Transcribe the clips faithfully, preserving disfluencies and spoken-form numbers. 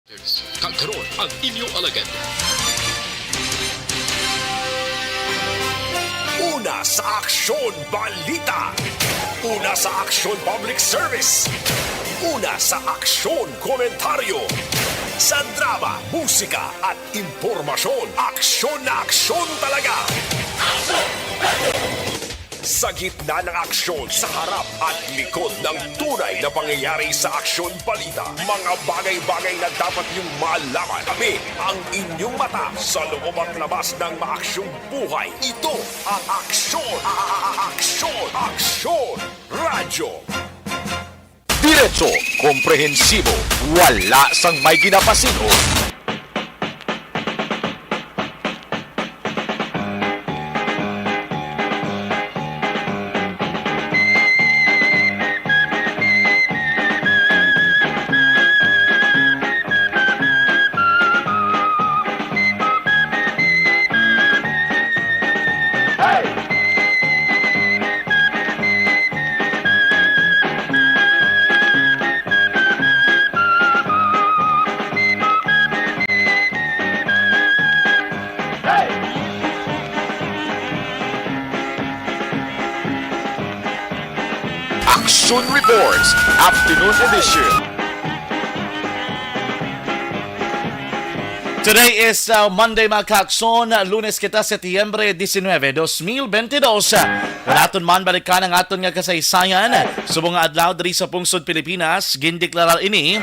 Kag karon ang inyo alagad. Una sa aksyon, balita. Una sa aksyon, public service. Una sa aksyon, komentaryo. Sa drama, musika, at impormasyon, aksyon na aksyon talaga. Sa gitna ng aksyon, sa harap at likod ng tunay na pangyayari sa aksyon balita, mga bagay-bagay na dapat niyong malaman. Kami ang inyong mata sa loob at labas ng maaksyong buhay. Ito ang Aksyon, a- a- a- Aksyon, Aksyon Radyo. Diretso, komprehensibo, wala sang may ginapasin-o. Aksyon Reports, Afternoon Edition. Today is, uh, Monday, mga kaaksyon. Lunes kita, Setyembre diecinueve, dos mil bentidós. Kung aton man balikan ang aton nga kasaysayan, subong nga adlaw diri sa pungsod Pilipinas, gindeklarar ini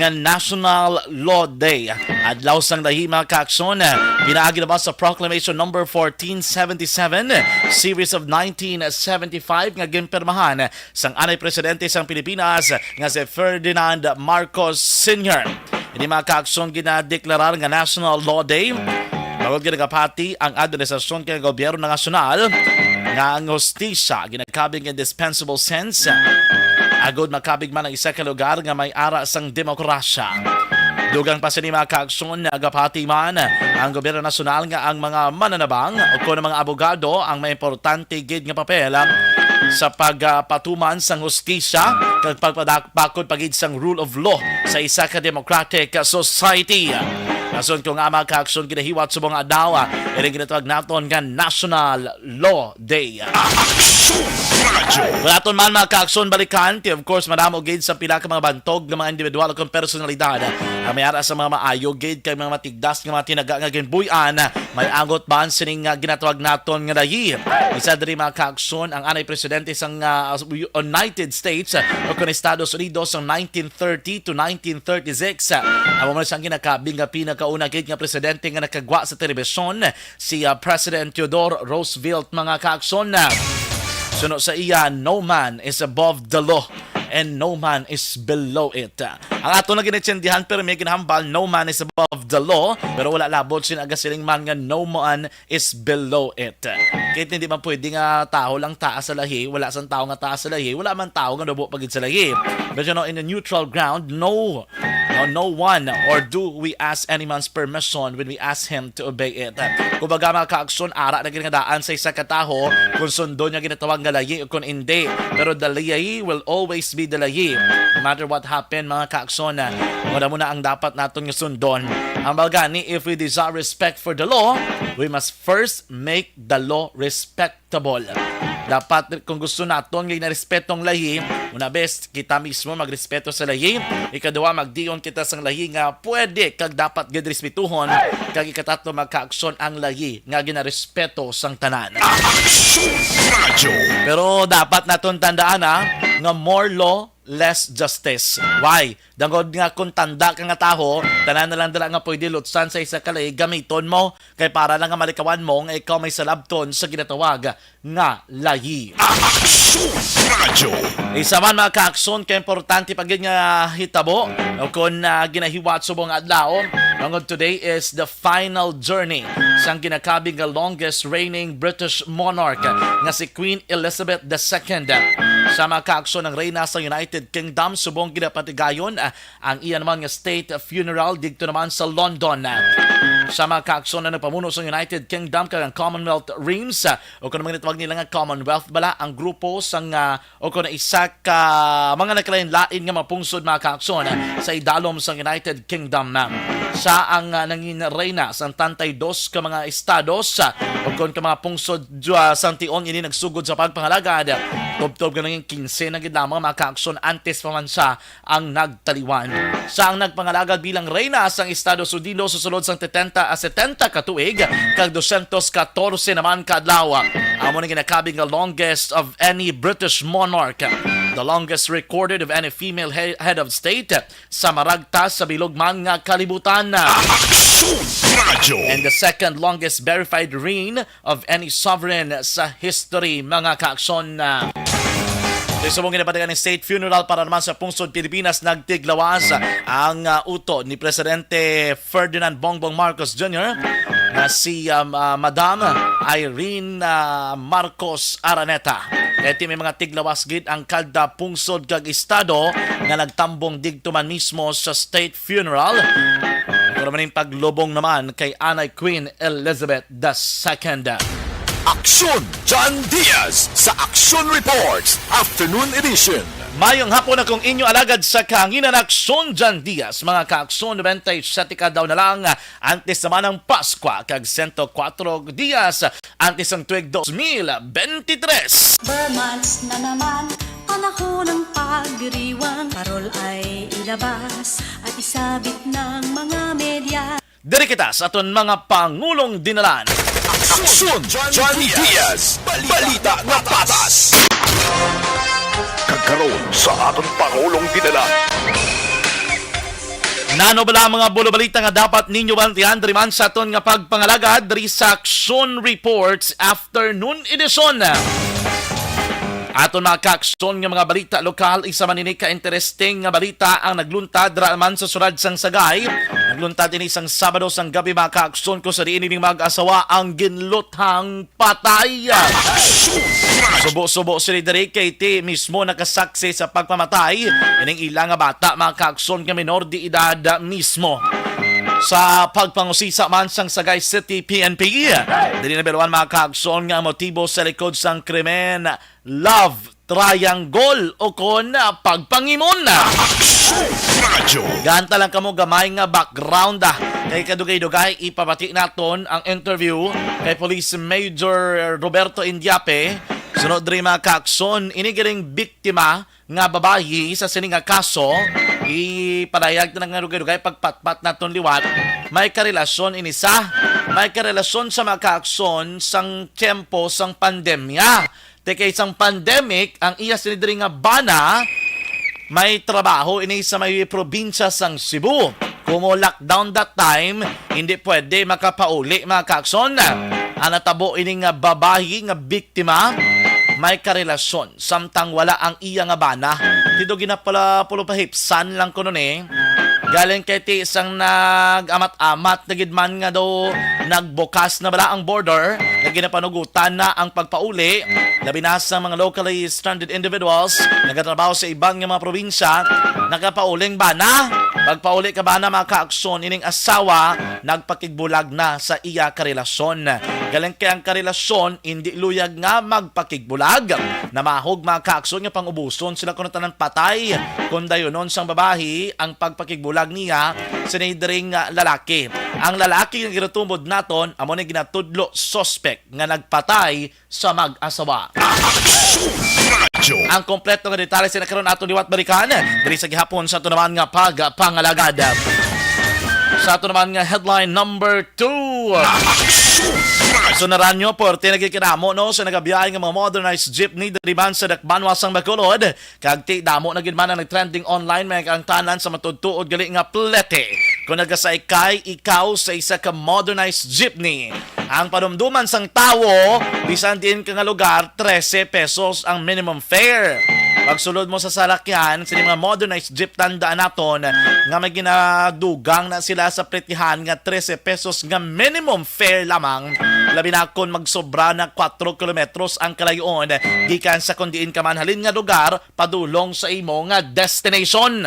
nga National Law Day. Adlaw sang Lahi, mga kaaksyon, pinaagi na ba sa Proclamation Number fourteen seventy-seven, Series of nineteen seventy-five, nga ginpirmahan sang anay presidente sang Pilipinas nga si Ferdinand Marcos Senior. Ini, mga kaaksyon, ginadeklarar nga National Law Day bangod nga nagapati ang administrasyon kay gobyerno nasyonal nga ang hustisya ginakabig nga indispensable sense agud makabig man ang isa ka lugar nga may ara sang demokrasya. Dugang pa sini, mga kaaksyon, nagapati man ang gobyerno nasyonal nga ang mga mananabang o kon ang mga abogado ang may importante gid nga papel sa pagpatuman sang hustisya kag pagpadakpakod pa gid sang rule of law sa isa ka democratic society. Rason ko nga, mga kaaksyon, ginahiwat subong nga adlaw, ah, ining ginatawag naton nga National Law Day. Aksyon Radyo. Wala aton man, mga kaaksyon, balikan ti, of course, madamo gid sa pila ka mga bantog nga mga individual o personalidad ang may ara sa mga maayo gid kay mga matigdas nga mga tinaga nga ginbuy-an. May angot man sining, ah, ginatawag naton nga layi. Isa diri, mga kaaksyon, ang anay presidente sang, ah, United States, ah, o kon Estados Unidos sang nineteen thirty to nineteen thirty-six. Amo man siyang ginakabig nga pinakauna gid nga presidente nga nakagwa sa telebisyon, si, ah, President Theodore Roosevelt, mga kaaksyon. Suno sa iya, "No man is above the law and no man is below it." Ang ato na ginaintindihan, pero may ginahambal, "No man is above the law," pero wala labot sin aga siling man nga "No man is below it." Kay hindi man pwede nga tawo lang taas sa lahi, wala sang tawo nga taas sa lahi, wala man tawo nga nubo pa gid sa lahi. But, you know, in a neutral ground, no, no, no one or do we ask any man's permission when we ask him to obey it. Kumbaga, mga kaaksyon, ara na gid nga daan sa isa ka tawo kung sundon niya ginatawag nga layi o kung hindi. Pero the layi will always be the layi, no matter what happen, mga kaaksyon. Wala mo na ang dapat naton nga sundon. Ang baga ni, if we desire respect for the law, we must first make the law respectable. Dapat, kung gusto naton nga ginarespeto ang lahi, una, best, kita mismo magrespeto sa lahi. Ikaduha, magdiyon kita sang lahi nga pwede kag dapat gid respetuhon. Kag ikatatlo, magkaaksyon ang lahi nga ginarespeto sang tanan. Aksyon Radyo. Pero dapat naton tandaan, ha, nga more law, less justice. Why? Tungod nga kung tanda ka nga tawo, tanan na lang dala nga pwede lutsan sa isa ka lahi, gamiton mo. Kay para lang nga malikawan mo nga ikaw may salabton sa ginatawag nga lahi. Aksyon Radyo. Isa man, mga kaaksyon, ka importante pa gid nga hitabo o kon, ah, ginahiwat subong nga adlaw, Tungod today is the final journey sang ginakabig nga longest reigning British monarch nga si Queen Elizabeth the Second. Sa mga kaaksyon, ang reyna sa United Kingdom subong ginapatigayon, ah, ang iya naman nga state funeral didto naman sa London. Sa mga kaaksyon, ang nagpamuno sa United Kingdom kag ang Commonwealth Realms, ah, o kung mga nitawag nila nga Commonwealth bala, ang grupo sang, ah, o kung isa ka mga nagkalain-lain nga mga pungsod, mga kaaksyon, sa idalom sa United Kingdom. Siya ang, ah, nangin reyna sa tantay dos ka mga estados, ah, o kung ka mga pungsod, ah, sang tion ini nagsugod sa pagpangalagad. Tubtob nga nangin kinse na gid lamang, mga kaaksyon, antes pa man siya ang nagtaliwan. Siya ang nagpangalagad bilang reyna sang Estados Unidos sa sulod sang setenta, ah, setenta ka tuig, kag dosyentos katorse naman ka adlaw. Amo na ginakabig nga longest of any British monarch, the longest recorded of any female he-, head of state sa maragta sa bilog man nga kalibutan. Aksyon Radyo. And the second longest verified reign of any sovereign sa history, mga kaaksyon. Subong ginapatigayon ang state funeral para naman sa pungsod Pilipinas, nagtiglawas ang, ah, utod ni Presidente Ferdinand Bongbong Marcos Junior nga si, um, ah, Madam Irene, ah, Marcos Araneta. Kay ti may mga tiglawas gid ang kada pungsod kag estado nga nagtambong didto man mismo sa state funeral. Pero maning paglubong naman kay Anay Queen Elizabeth the Second. Aksyon John Diaz sa Aksyon Reports Afternoon Edition. Mayong hapon, akong inyo alagad sa kahanginan, Aksyon John Diaz. Mga kaaksyon, nobenta y siyete ka adlaw na lang antes naman ang Paskwa, kag sento kwatro dias antes ang tuig dos mil bentitres. Ber months na naman, panahon ng pagdiriwang. Parol ay ilabas at isabit ng mga media. Diri kita sa aton mga pangulong dinalan. Aksyon John Diaz, balita nga patas. Kag karon sa aton pangulong dinalan. Nano bala ang mga bulobalita nga dapat ninyo bantayan diri man sa aton nga pagpangalagad diri sa Aksyon Reports Afternoon Edition? Aton mga kaaksyon nga mga balita lokal, isa man ini ka interesting nga balita ang nagluntad ra man sa siyudad sang Sagay. Nagluntad ini sang Sabado sang gabi, mga kaaksyon, kung sa diin ining mag-asawa ang ginluthang patay. Subo-subo sila diri kay ti mismo nakasaksi sa pagpamatay ining ila nga bata, mga kaaksyon, nga minor de edad mismo. Sa pagpangusisa man sang Sagay City P N P, dili nabiluan, mga kaaksyon, nga ang motibo sa likod sang krimen, love triangle o kon, ah, pagpangimon. Aksyon Radyo. Ganta lang kamo gamay nga background, ah. Kay kadugay-dugay ipabati naton ang interview kay Police Major Roberto Indiape. Sunod diri, mga kaaksyon, ini galing biktima nga babayi sa sini nga kaso, ipadayag na nga dugay-dugay pagpatpat naton liwat. May karelasyon ini sa, may karelasyon sa mga kaaksyon sang tiyempo sang pandemya. Te kay sang pandemic, ang iya sini diri nga bana may trabaho ini sa may probinsya sang Cebu. Kumo lockdown that time, hindi pwede makapauli, mga kaakson. Ang natabo ini nga babayi nga biktima may karelasyon samtang wala ang iya nga bana. Dito ginapala-, pulupahipsan lang kuno ni. Galing kay ti sang nag-amat-amat na gid man nga daw nagbukas na bala ang border, nga ginapanugutan na ang pagpauli, labi na sa mga locally stranded individuals nagatrabaho sa iban nga mga probinsya, nakapauling bana. Pagpauli ka bana, mga kaaksyon, ining asawa nagpakigbulag na sa iya karelasyon. Galing kay ang karelasyon indi luyag nga magpakigbulag. Namahog, mga kaaksyon, nga pangubuson sila kuno tanan patay. Kung dayunon sang babayi ang pagpakigbulag niya sa nidring lalaki. Ang lalaki nga ginatumod naton amo ni ginatudlo suspect nga nagpatay sa mag-asawa. Aksyon Radyo. Ang kompleto nga detalye sa nakaron ato liwat balikan diri sa gihapon sa ato naman nga pagpangalagad. Sa ato naman nga headline number two. Aksyon Radyo. So, naranyo, porte nagikidamo, no, sa nagabiyahe nga mga modernized jeepney diri man sa Dakbanwa sang Bacolod. Kag ti damo na gid man ang nag-trending online, may kaangtanan sa matuod-tuod gali nga plete. Kung nagasaykay ikaw sa isa ka modernized jeepney, ang panumduman sang tawo, bisan diin ka nga lugar, trese pesos ang minimum fare. Pagsulod mo sa salakyan, sini mga modernized jeep, tandaan naton nga may ginadugang na sila sa plitihan nga trese pesos nga minimum fare lamang. Labi na kon magsobra na kwatro kilometros ang kalayoon gikan sa kon diin ka man halin nga lugar padulong sa imo nga destination.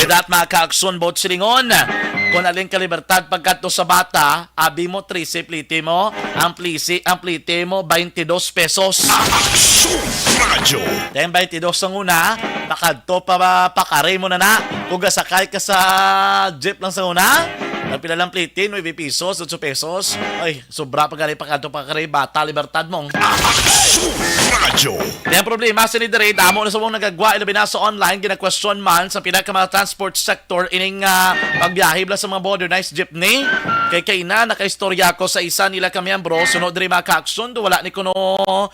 With that, mga ka-aksyon, buot silingon, kung alin ka Libertad pagkadto sa Bata, abi mo trese, pliti mo, ang plisi, ang pliti mo, twenty-dos pesos. Aksyon Radyo. Then twenty-dos ang una, pakadto pa, pakari mo na na. Kung gasakay ka sa jeep lang sa una, ang pila lang pliti, nuebe pesos, otso pesos. Ay, sobra pa gani pakadto pakari, Bata, Libertad mo. Aksyon Radyo. Kaya ang problema, sini diri, damo na sa mong nagagwa, ilabi na sa online, gina-question man sa pinaka mga transport sector, ining ah, pagbiyahe bala sa mga modernized jeepney. Kay kaina, nakaistorya ko sa isa nila ka miyembro, sunod diri, mga ka-aksyon, do wala ni kuno,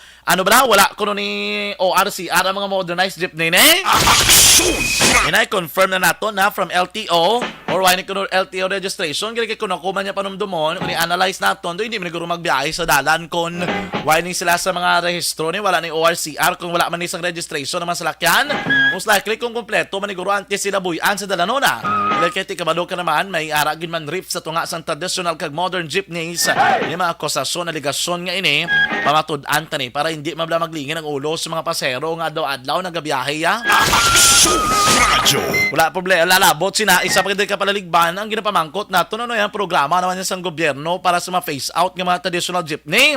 ano bala, wala kuno ni O R C R ang mga modernized jeepney ni. Aksyon Radyo. Inay, confirm na nato na from L T O, or wala ni kuno L T O registration, gani kay kung ako man niya panumdumon, kung i-analyze naton, do hindi man siguro magbiyahe sa dalan kung wala ni sila sa mga rehistro ni, wala ni O R C R, kung wala man ni sang registration ng mga salakyan. Most likely, kung kompleto man siguro, antes sila buy-an sa dalanona. Dahil kay ti kabalo ka naman, may ara gid man rift sa tunga sang traditional kag modern jeepneys. Yung mga akusasyon, aligasyon nga ini, pamatud-an ta ni, para hindi mabla maglingin ang ulo sa mga pasahero nga adlaw-adlaw nagabiyahe, ya. Aksyon Radyo. Wala problema, lalabot sina, isa pa gid ka palaligban ang ginapamangkot nato, ano yung programa naman yan sang gobyerno para sa mga phase out nga mga traditional jeepney.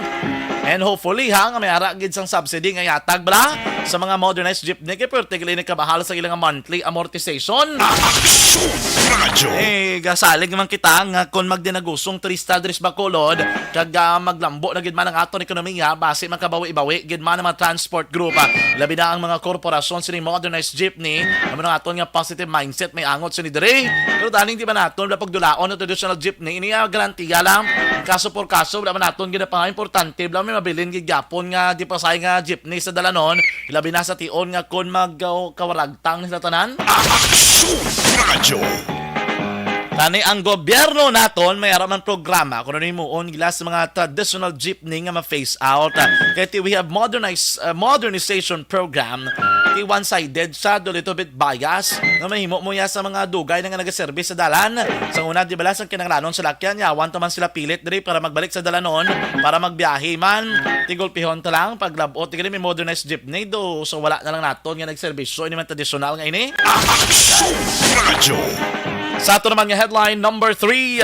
And hopefully, ha, nga may ara gid sang subsidy nga ihatag bala sa mga modernized jeepney kay pwerte gali ni kabahal sa ilang monthly amortization. Aksyon Radyo. Eh, gasalig man kita nga kung magdinagusong turista diri sa Bacolod, kag ah, maglambo na gid man ang aton ekonomiya, basi makabawi-bawi gid man ang mga transport group. Ah, labi na ang mga korporasyon sining modernized jeepney, amo na aton nga positive mindset may angot sini diri. Pero daning di ba naton wala pagdulaon ang traditional jeepney, ini ah, garantiya lang. Kaso por kaso, wala man naton ginapanga importante, wala may mabilin gid gyapon nga di pasay nga jeepney sa dalanon, labi na sa tion nga kon mag ah, kawaragtang sila tanan. Aksyon Radyo. Tani ang gobyerno naton may ara man programa kung ano himuon gila sa mga traditional jeepney nga ma-phase out. Ah, kay ti we have modernize, ah, modernization program. Ti one-sided siya, do little bit bias. Nga mahimo mo ya sa mga dugay na nga nagaserbi sa dalan. Sa una, di bala, sang kinahanglanon sa lakyan, yawan ta man sila pilit diri para magbalik sa dalanon, para magbiyahe man. Tigulpihon ta lang, paglabot, tigili may modernized jeepney, do, so wala na lang naton nga nagserbisyo, ini man tradisyonal nga ini. Aksyon Radyo. Sa ato naman nga headline number three.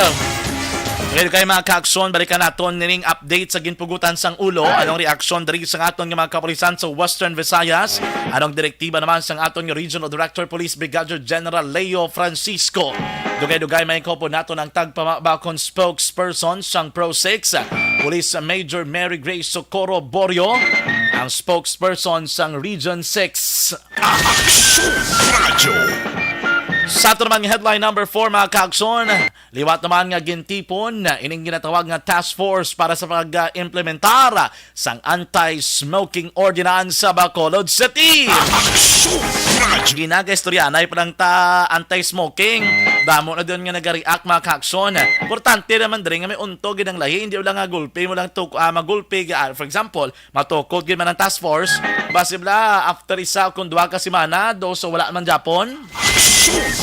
Ngayon kay mga ka-aksyon, balikan naton nining update sa ginpugutan sang ulo. Anong reaksyon diri sa aton nga mga kapulisan sa Western Visayas? Anong direktiba naman sang aton nga Regional Director Police Brigadier General Leo Francisco? Dugay-dugay may kaupod naton ang tagpamaba kon spokesperson sang Pro Six, Police Major Mary Grace Socorro Borio, ang spokesperson sang Region Six. Aksyon Radyo. Sa ato namang headline number four, mga ka-aksyon, liwat naman nga gintipon ining ginatawag nga task force para sa pag-implementar sang anti-smoking ordinance sa Bacolod City. Aksyon Radyo. Ginagaistoryanay pa lang ta anti-smoking. Damo na din nga nag-react, mga ka-aksyon. Importante naman diri nga may unto gid ang lahi, hindi lang nga gulpi mo lang tuk-, ah, magulpi, ah, for example, matukod gid man ang task force. Basi bala, after isa kung duha ka semana, do, so wala man gyapon.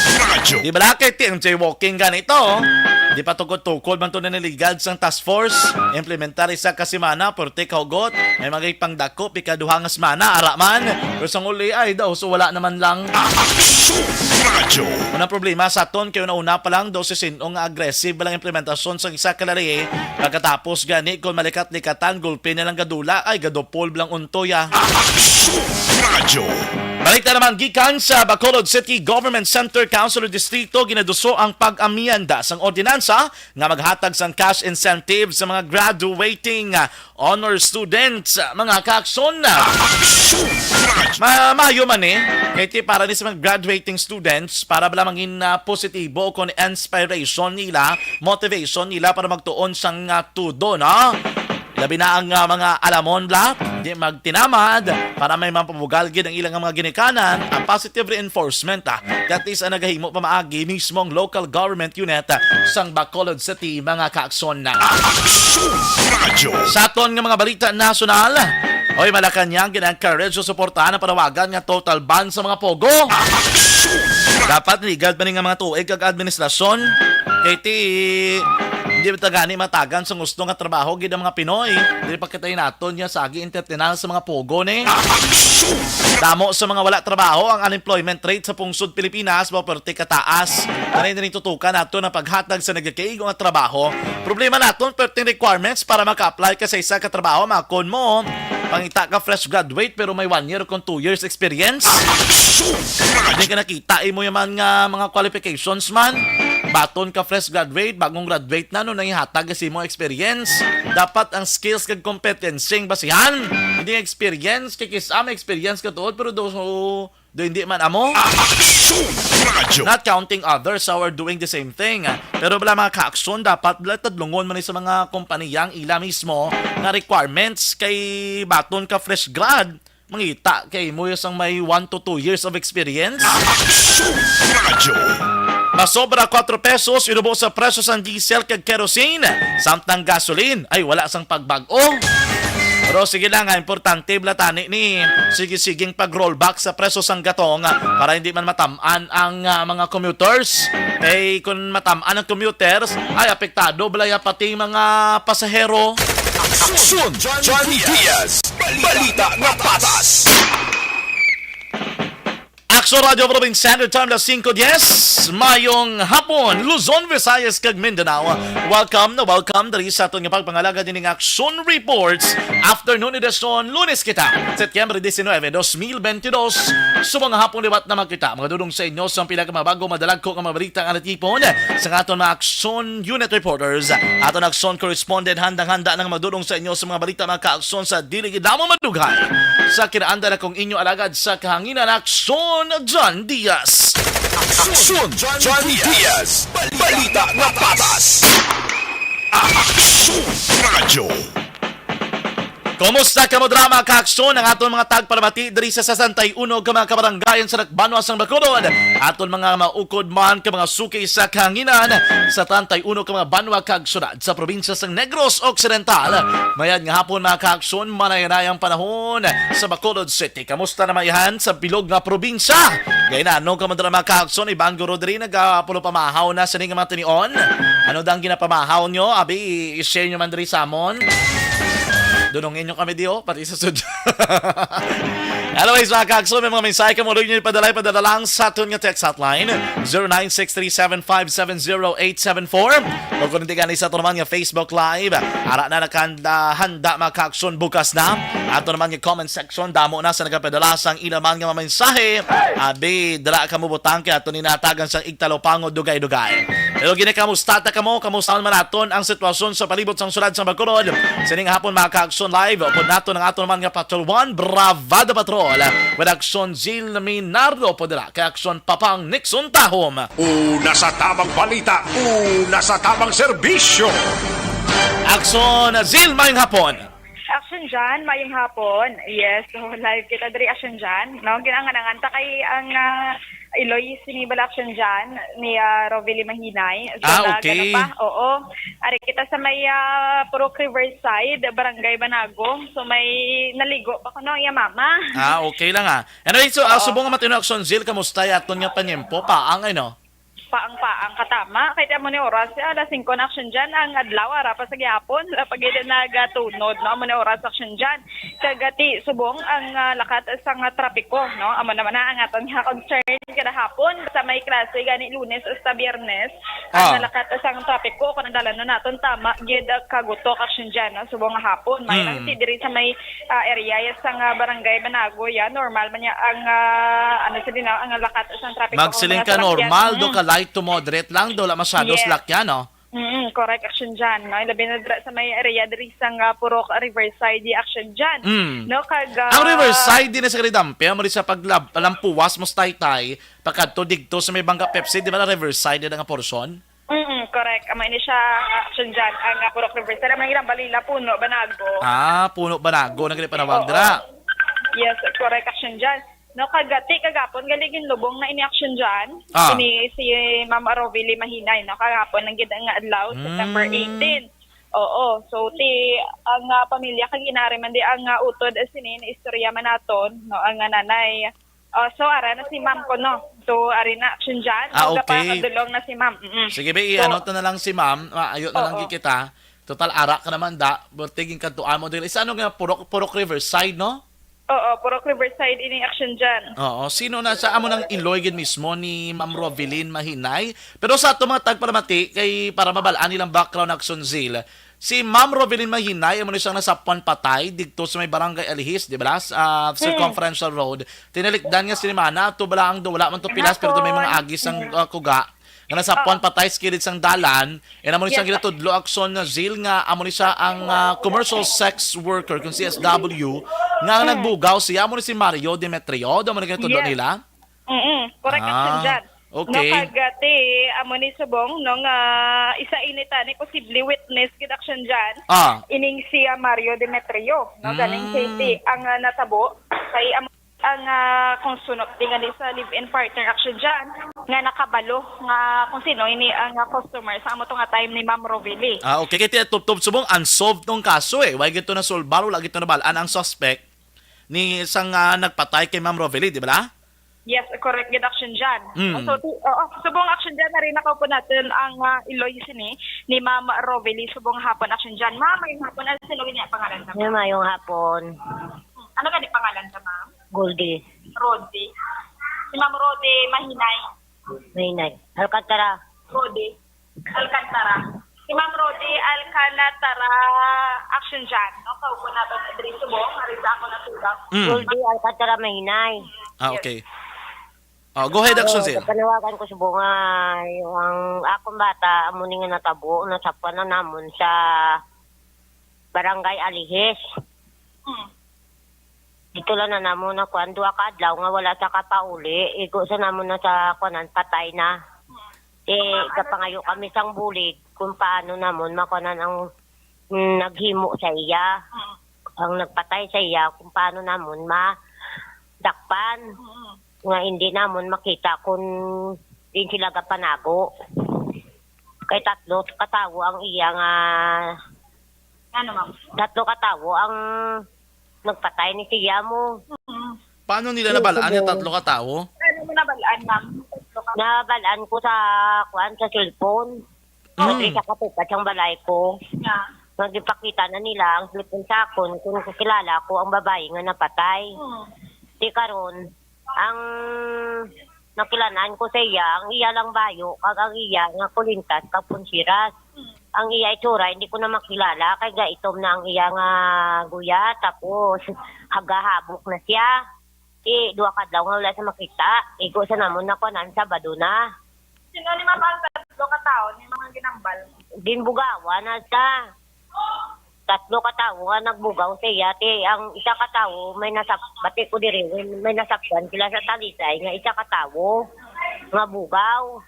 Radyo. Di bala kay ti ang jaywalking ganito? Di pa tukod-tukod man to na niligad sang task force. Implementar isa ka semana, purti kahugot. May mga ipangdako, pikaduha nga semana, ara man. Pero sang uli, ay daw, so wala naman lang. Aksyon Radyo. Unang problema sa aton kay una-una pa lang daw si sin-o nga aggressive lang implementasyon sa isa ka lahi. Pagkatapos gani, kung malikat-likatan, gulpi na lang gadula, ay gadupol lang untoy, ah. Aksyon Radyo. Balita naman gikan sa Bacolod City Government Center, Council ug Distrito, ginaduso ang pag-amyenda sang ordinansa nga maghatag sang cash incentive sa mga graduating, ah, honor students, ah, mga ka-aksyon. Aksyon Radyo. Ma-, maayo man eh. Kay ti para ni sa mga graduating students, para bala mangin, ah, positibo kon inspiration nila, motivation nila para magtuon sang, ah, tudo, no? Labi na ang, ah, mga alamon bala, di magtinamad para may mapabugal gid ang ilang mga ginikanan, ang positive reinforcement, ah. That is ang nagahimo pamaagi mismo ang local government unit, ah, sang Bacolod City, mga ka-aksyon. Aksyon Radyo. Sa aton nga mga balita nasyonal, Hoy, Malacañang, gina-encourage o suportahan ang panawagan nga total ban sa mga pogo. Dapat ligad pa ni nga mga tuig kag administrasyon. Kay ti, hindi ta gani matagan sa gusto nga trabaho gid ang mga Pinoy. Dili pa kita naton niya sagi entertainal sa mga pogo ni. Damo sa mga wala trabaho ang unemployment rate sa pungsod Pilipinas, mao perti kataas. Kanay diri tutukan nato na paghatag sa nagakaigo nga trabaho. Problema naton perting requirements para maka-apply ka sa isa ka trabaho, makon mo pangita ka fresh graduate pero may one year kung two years experience. Hindi ka nakita imo yaman nga mga qualifications man. Baton ka fresh graduate, bagong graduate na, no, nang ihatag sa imo experience. Dapat ang skills kag competency ang basihan. Hindi ang experience, kay kis-a may experience ka tuod, pero do, so, do hindi man amo. Aksyon Radio. Not counting others who are doing the same thing. Pero bala mga ka-aksyon, dapat bala tadlungon man ni sa mga kompaniyang ila mismo nga requirements kay baton ka fresh grad, mangita kay mo sang may one to two years of experience. Aksyon Radio. Masobra kuwatro pesos inubo sa presyo sang diesel kag kerosene, samtang gasoline ay wala sang pagbag-o. Pero sige lang, nga importante bala tani ni sige-siging pag-rollback sa presyo sang gatong para hindi man matam-an ang, ah, mga commuters. Kay kung matam-an ang commuters, ay apektado bala ya pati mga pasahero. Aksyon John Diaz. Balita nga patas. Aksyon Radio Province Standard Time, alas singko dies. Mayong hapon, Luzon, Visayas, kag Mindanao. Welcome na welcome diri sa aton nga pagpangalagad ining Aksyon Reports Afternoon Edition. Lunes kita, Setyembre diecinueve, dos mil veintidós. Subong nga hapon liwat na makita. Mga dudong sa inyo sa pila ka mga bago, madalagko nga mga balita nga natipon sa aton mga Aksyon Unit Reporters. Aton Aksyon Correspondent, handang-handa na nga magdudong sa inyo sa mga balita, mga kaaksyon sa dili gid lamang madugay. Sa kinaandan akong inyo alagad sa kahanginan, Aksyon John Diaz. Aksyon John Diaz. Balita nga patas. Aksyon Radio. Kumusta kamo dira, mga kaaksyon, ang aton mga tagpalamati diri sa sesenta y uno ka mga kabarangayan sa Dakbanwa sang Bacolod, aton mga maukod man ka mga suki sa kahanginan sa treinta y uno ka mga banwa kag syudad sa probinsya sang Negros Occidental. Mayad nga hapon, mga kaaksyon, manay-anay ang panahon sa Bacolod City. Kamusta na man yan sa bilog nga probinsya? Gay na, ano ka man dira, mga kaaksyon, iban guro diri nagapulo pamahaw na sini nga mga tinion. Ano dang ginapamahaw nyo? Abi, i-share nyo man diri sa amon. Dunungin nyo kami, di, oh, pati sa sud-, Anyways, mga kaaksyon, may mga mensahe ka mo, luyo nyo ipadala, ipadala lang sa aton nga text hotline, zero nine six three seven five seven zero eight seven four. O kung hindi gani sa aton naman nga Facebook Live, ara na nakahanda, handa, mga kaaksyon, bukas na. Ato naman nga comment section, damo na sa nagapadala sang ila man nga mga mensahe. Abi, dira ka mo butang kay ato ni natagan sang igtalupangod dugay-dugay. Pero gini, kamusta ta kamo? Kamusta man naton ang sitwasyon sa palibot sang syudad sang Bacolod? Sining hapon, mga ka-Aksyon Live, upod naton ang aton man nga Patrol One, Bravada Patrol, with Aksyon Zil Minardo, upod dira kay Aksyon Papang Nixon Tahom. Una sa tamang balita, una sa tamang serbisyo. Aksyon Zil, mayong hapon. Action Jan, mayong hapon. Yes, so live kita diri, Action Jan. No, ginanganangan ta kay ang, ah, Iloy sini bala, Action Jan, ni, ah, Rovely Mahinay. So, Ah, nag-, okay. ano pa? Oo. Ari kita sa may, ah, Purok Riverside, Barangay Banago. So, may naligo pa kuno iya mama. Ah, okay lang, ah. Anyway, so, ah, Oo. Subong nga matino, Action Zil, kamusta yaton nga panyempo? Paang, ano? Paang-paang katama. Kay ti amo ni oras, ah, alas singko na, Action Jan, ang adlaw, ara pa sa gihapon, wala pa gid nagatunod, no? Amo ni oras, Action Jan. Kag ti subong ang, ah, lakat sang trapiko, no? Amo naman na ang aton nga concern kada hapon. Sa may klase gani Lunes hasta Biyernes, ang Ah. lakat sang trapiko, kung ang dalan na naton tama gid, ah, kagutok, Action Jan, no? Subong nga hapon. May Mm. lang ti diri sa may, ah, area ya sang, ah, Barangay Banago, ya, normal man ya ang, ah, ano sa din, ah, ang lakat sang trapiko. Magsiling Mga ka salakyan. Normal, do Mm. ka light to moderate lang, do wala masyado Yes. salakyan, no? Mm, correct, Action Jan, no? Labi na dira sa may area diri sa nga Purok Riverside, di, Action Jan. Mm. No, kag, ah, Ang Riverside, di na sa Kalidampi, amo rin sa paglab-, palampuwas mo sa Taytay, pakadto digto sa may Bangga Pepsi, di ba na Riverside, di na nga portion? Mm, correct. Amo ini siya, Action Jan. Ang, ah, Purok Riverside, ang ilang balila, Puno Banago. Ah, Puno Banago, nagre panawag Oo. dira. Yes, correct, Action Jan. No, kagati, kagapon, gali ginlubong na ini, Action Jan. Ah. Ini si Ma'am Arovili Mahinay, no, kagapon ang gid nga adlaw, Mm. September eighteen. Oo. So, ti, ang, ah, pamilya kag inari man di ang, ah, utod, ah, sini, istorya man naton, no, ang, ah, nanay. Oh, so, ara na si ma'am ko, no? So, ari na, action dyan. Ah, okay. Gapakadulong na si ma'am. Mm-mm. Sige, be, So, i-ano to na lang si ma'am. Maayo na lang Oo. Kita. Total, ara ka naman, da. Burti, ginkantuan mo diri. Sa ano nga, Purok, Purok Riverside, no? Oo, Purok Riverside ini action dyan. Oo, sino na sa amo nang iloy gid mismo ni Ma'am Rovelyn Mahinay? Pero sa ato mga tagpalamati, kay para mabalaan nilang background, Action Zil, si Ma'am Rovelyn Mahinay, amo ni siyang nasapuan patay didto sa may barangay Alihis, di ba? Sa, ah, Hmm. Circumferential Road. Tinalikdan nga sinimana, ato bala ang wala man to pilas, pero may mga agi sang, ah, kuga. Nga nasapuan Oo. patay sa kilid sang dalan, and amo ni siyang Yes. ginatudlo, Action Zil, nga amo ni siya ang, ah, commercial sex worker kung C S W, nga ang Hmm. nagbugaw siya, amo ni si Mario Demetrio, amo ni ginatudlo Yes. nila? Mm-mm. Correct, Ah, Action dyan. No, okay. Kag, ah, ti, amo ni subong, no, nga isa ini tani posible witness gid, Action dyan. Ah. Ining si, ah, Mario Demetrio, no, galing Mm. K T ang, ah, natabo kay amo ang, ah, kung sunop di gani sa live-in partner, Action dyan, nga nakabalo nga kung sino ini ang, ah, customer sa amo to nga time ni Ma'am Rovely. Ah, okay. Kay ti, tubtob subong unsolved tong kaso, eh. Wala gid to nasolbar, wala gid to nabalaan ang suspect ni sang, ah, nagpatay kay Ma'am Rovely, di ba? Yes, correct gid, Action dyan. Mm. So, ti-, oo, subong, Action dyan, nari na ko po natin ang, ah, iloy sini ni Ma'am Rovely. Subong hapon, Action dyan. Ma'am, may hapon. Ano, sino gid niya pangalan ka, May ma'am? mayong hapon. Ano gani pangalan ka, ma'am? Goldie. Rodi. Si Ma'am Rodi Mahinay. Mahinay. Alcantara. Rodi Alcantara. Si Ma'am Rodi Alcantara, Action dyan, no? Kaupo nato sa diri subong, ari sa ako na tugang. Mm. Goldie Alcantara Mahinay. Ah, Yes. okay. Oh, go ahead, Action So, Zil. Panawagan ko subong nga, yung ang akong bata, amo ni nga natabo, nasapuan na namon sa Barangay Alihis. Hmm. Dito lang na namo na kuan, duha ka adlaw nga wala sa kapauli, igo sa namo na sa kuanan, patay na. Hmm. Di, kapangayo kami sang bulig kung paano namon makuanan ang, mm, naghimo sa iya. Hmm. Ang nagpatay sa iya, kung paano namon madakpan. Hmm. Nga hindi namon makita kung diin sila gapanago. Kay tatlo ka tawo ang iya nga Ano, ma'am? Tatlo ka tawo ang nagpatay ni siya mo. Mm. Paano nila Yung nabalaan nga subo. tatlo ka tawo? Ano mo nabalaan, ma'am? Tatlo ka Nabalaan ko sa, kuan, sa cellphone. Mm. Diri sa katupat sang balay ko. Nga. Nga gipakita na nila ang cellphone sa akon kung kakilala ko ang babayi nga napatay. Mm. Di karon, ang nakilanan ko sa iya, ang iya lang bayo, kag ang iya nga kulintas, kag punsiras. Ang iya itsura, hindi ko na makilala, kay gaitom na ang iya nga guya, tapos hagahabok na siya. Di, duha ka adlaw nga wala siya makita. Igo sa namon na kuanan, Sabado na. Sino ni ma'am ang tatlo ka tawo ni mga ginambal? Ginbugawan na siya. Tatlo ka tawo nga nagbugaw sa iya, ti ang isa ka tawo may nasap-, bati ko diri, may, may nasapwan sila sa Talisay nga isa ka tawo nga bugaw,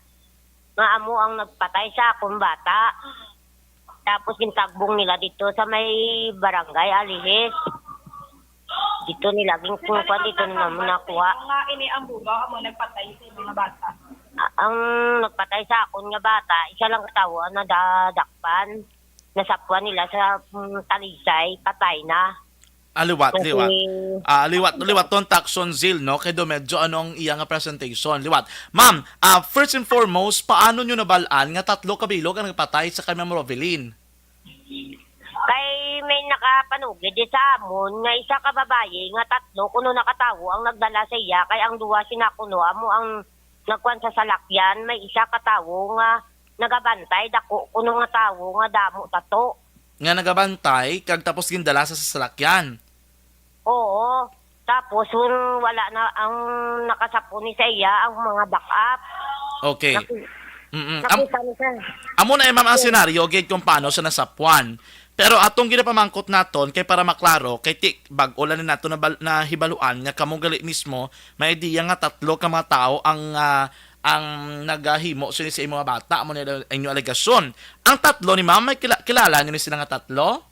nga amo ang nagpatay sa akong bata. Tapos gintagbong nila dito sa may barangay Alihis. Dito nila gin-, kung kuwan, dito na naman nakuha. Nga ini ang bugaw, amo nagpatay sa mga bata. A-, ang nagpatay sa akon nga bata, isa lang ka tawo ang nadadakpan. Nasapwan nila sa, mm, Talisay, patay na. Ah, liwat, Kasi liwat. Ah, liwat, liwat ton takson, Zil, no? Kay do medyo ano ang iya nga presentation. Liwat. Ma'am, ah, first and foremost, paano nyo nabalaan nga tatlo ka bilog ang nagpatay sa kay Ma'am Rovelyn? Kay may nakapanugid di sa amon nga isa ka babayi nga tatlo kuno na ka tawo ang nagdala sa iya, kay ang duha sina kuno amo ang nagkuan sa salakyan, may isa ka tawo nga nagabantay, dako kuno nga tawo nga damo tato. Nga nagabantay kag tapos gindala sa salakyan. Oo. Tapos, kung wala na ang nakasapon ni sa iya, ang mga backup. Okay. Naki-, Mm-mm. Am-, nakita ni siya. Amo na, eh, ma'am, ang Yes. senaryo gid kung paano siya nasapwan. Pero atong ginapamangkot naton kay para maklaro, kay ti-, bag-o lang ni nato nabal-, nahibaluan nga kamo gali mismo, may idea nga tatlo ka mga tao ang, ah, ang nagahimo sini sa imong bata, amo na inyo alegasyon. Ang tatlo ni ma'am, may kila-, kilala niyo ni sila nga tatlo?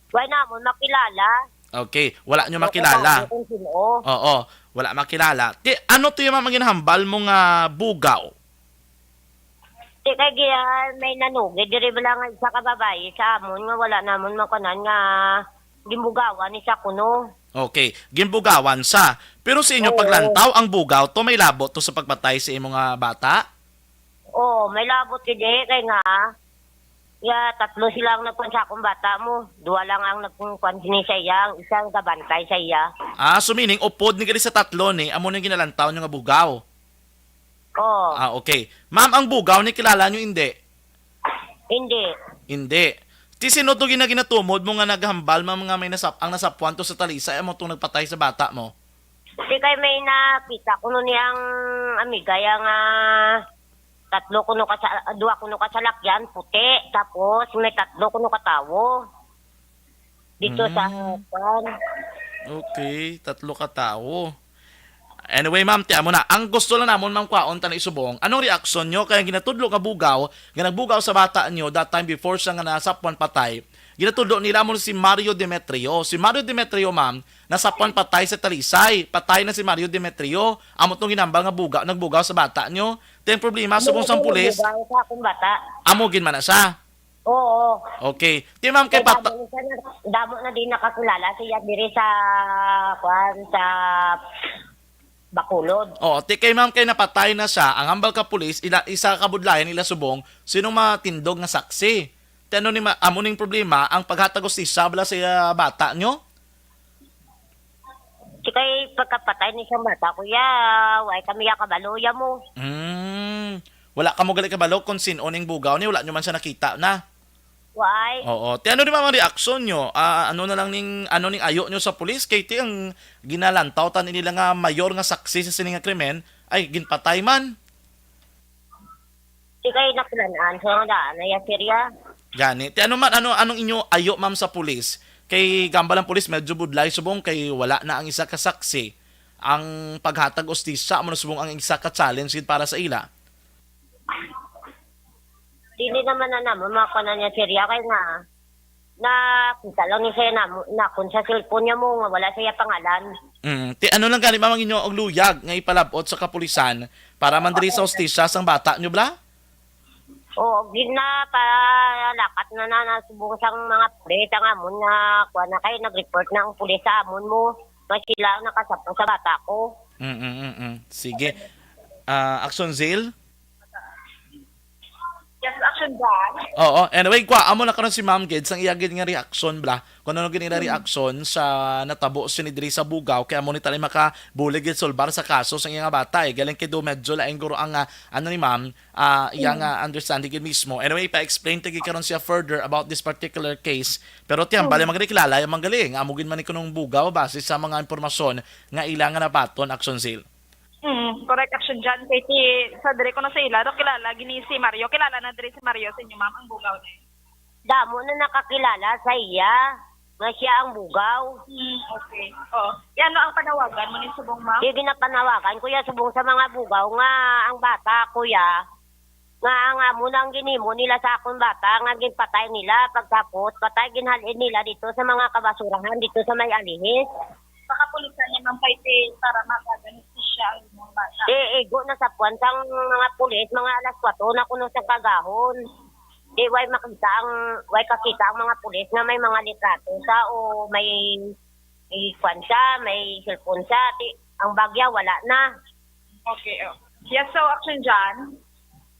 Wala namon makilala. Okay, wala nyo Wala makilala. Kung sino. Oo, wala makilala. Ti, ano to yung mga ginhambal mo nga bugaw? Di kay giya may nanugid diri bala nga isa ka babayi sa amon nga wala namon makuanan nga ginbugawan ni sa kuno. Okay, ginbugawan sa. Pero sa inyo Oo. paglantaw, ang bugaw to may labot to sa pagpatay sa imo nga bata? Oo, may labot gid eh, kay nga, ya, tatlo sila ang nagkuan sa akong bata mo. Duha lang ang nagkuan sini sa iya, ang isa ang gabantay sa iya. Ah, so meaning, upod ni gali sa tatlo ni, amo nang ginalantaw nyo nga bugaw? Oo. Ah, okay. Ma'am, ang bugaw ni kilala nyo, hindi? Hindi. Hindi. Ti sino to gina-, ginatumod mo nga naghambal, ma'am, nga may nasap-, ang nasapwan to sa talisay, amo tong nagpatay sa bata mo? Di kay may nakita kuno ni ang amiga ya nga tatlo kuno ka sa, duha kuno ka salakyan, puti, tapos may tatlo kuno ka tawo. Dito sa Mm. kwan. Okay, tatlo ka tawo. Anyway, ma'am, ti amo na. Ang gusto lang namon, ma'am, kwaon ta na isubong. Anong reaksyon nyo? Kaya ginatudlo nga bugaw, nga nagbugaw sa bata nyo that time before siya nga nasapwan patay. Ginatudlo nila mo si Mario Demetrio. Si Mario Demetrio, ma'am, nasapwan patay sa Talisay. Patay na si Mario Demetrio. Amo tong ginambal nga buga, nagbugaw sa bata nyo. Ti ang problema, subong sang pulis, Bugaw sa akong bata. Amo gid man na siya. Oo. Okay. Ti, ma'am, kay Kay pata- damo siya na, damo na din nakakilala siya diri sa, kwan, sa Bacolod. Oo, ti kay, ma'am, kay napatay na siya, ang hambal ka pulis, ila, isa ka budlayan ila subong, sinong matindog nga saksi? Ti ano ni ma-, amo ning problema, ang paghatag hustisya bala sa, ah, bata nyo? Di kay pagkapatay ni siyang bata, kuya, way kami ya kabalo ya mo. Mm. Wala kamo gali kabalo kung sin-o ning bugaw ni, wala nyo man siya nakita na? Way. Oo. Ti ano ni, ma'am, ang reaksyon nyo? Ah, ano na lang ning, ano ning ayo nyo sa pulis? Kay ti ang ginalantaw ta nila nga mayor nga saksi sa sini nga krimen ay ginpatay man. Di kay nakilanaan sa mga daan na ya, sir, ya. Gani. Ti ano man, ano, anong inyo ayo, ma'am, sa pulis? Kay gambal ang pulis, medyo budlay subong kay wala na ang isa ka saksi. Ang paghatag hustisya, amo na subong ang isa ka challenge gid para sa ila. Dili naman na namo makuha na niya, sir, ya, kay nga nakita lang ni siya namo, nakon sa cellphone niya mo nga wala siya pangalan. Mm. Ti ano lang gani, ma'am, ang inyo og luyag nga ipalabot sa kapulisan para man diri sa hustisya sang bata nyo, bla? Oo, gid na, palakat na na, na subong sang mga pulis ang amon nga, kuha na kay nag-report na ang pulis sa amon mo. Nga sila ang nakasapo sa bata ko. Mm, mm, mm. Sige. Ah, Action Zeal? Yes, Action Jan. Oo, anyway, kwa, amo na karon si Ma'am gid sang iya gid nga reaksyon, bla. Kung ano gid nila Mm. reaksyon sa natabo sini diri sa Bugaw, kay amo ni tali makabulig gid sulbar sa kaso sa iya nga bata, eh. Galing kay do medyo lain guro ang, ah, ano ni Ma'am, ah, iya Mm. nga understanding gid mismo. Anyway, pa-explain ta gid karon siya further about this particular case. Pero ti hambal Mm. man gani kilala ya man gali, nga amo gid man ni kunong Bugaw base sa mga impormasyon nga ila nga nabaton, Action Zeal. Mm, correct, Action Jan. Kay ti, sa dire ko na sa ila, do kilala gini si Mario. Kilala na dire si Mario sa inyo, ma'am, ang bugaw na yun. Damo na nakakilala sa iya nga siya ang bugaw. Mm, okay. Oo. Yan, no, ang panawagan mo ni subong, ma'am? Sige, napanawagan ko ya subong sa mga bugaw nga ang bata, kuya, nga ang amo nang ginimo nila sa akong bata nga ginpatay nila, pagtapos patay ginhalin nila dito sa mga kabasurahan dito sa may alihis. Sa kapulisan niya, ma'am, kay ti para matagan hustisya ang imong bata. Di, igo na sa puwan sang mga pulis, mga alas kwatro na kuno sa kagahon. Di, way makita ang, way kakita ang mga pulis nga may mga litrato sa o may, may kwan siya, may cellphone siya. Di, ang bagya, wala na. Okay, oh. Yes, so, Action Jan?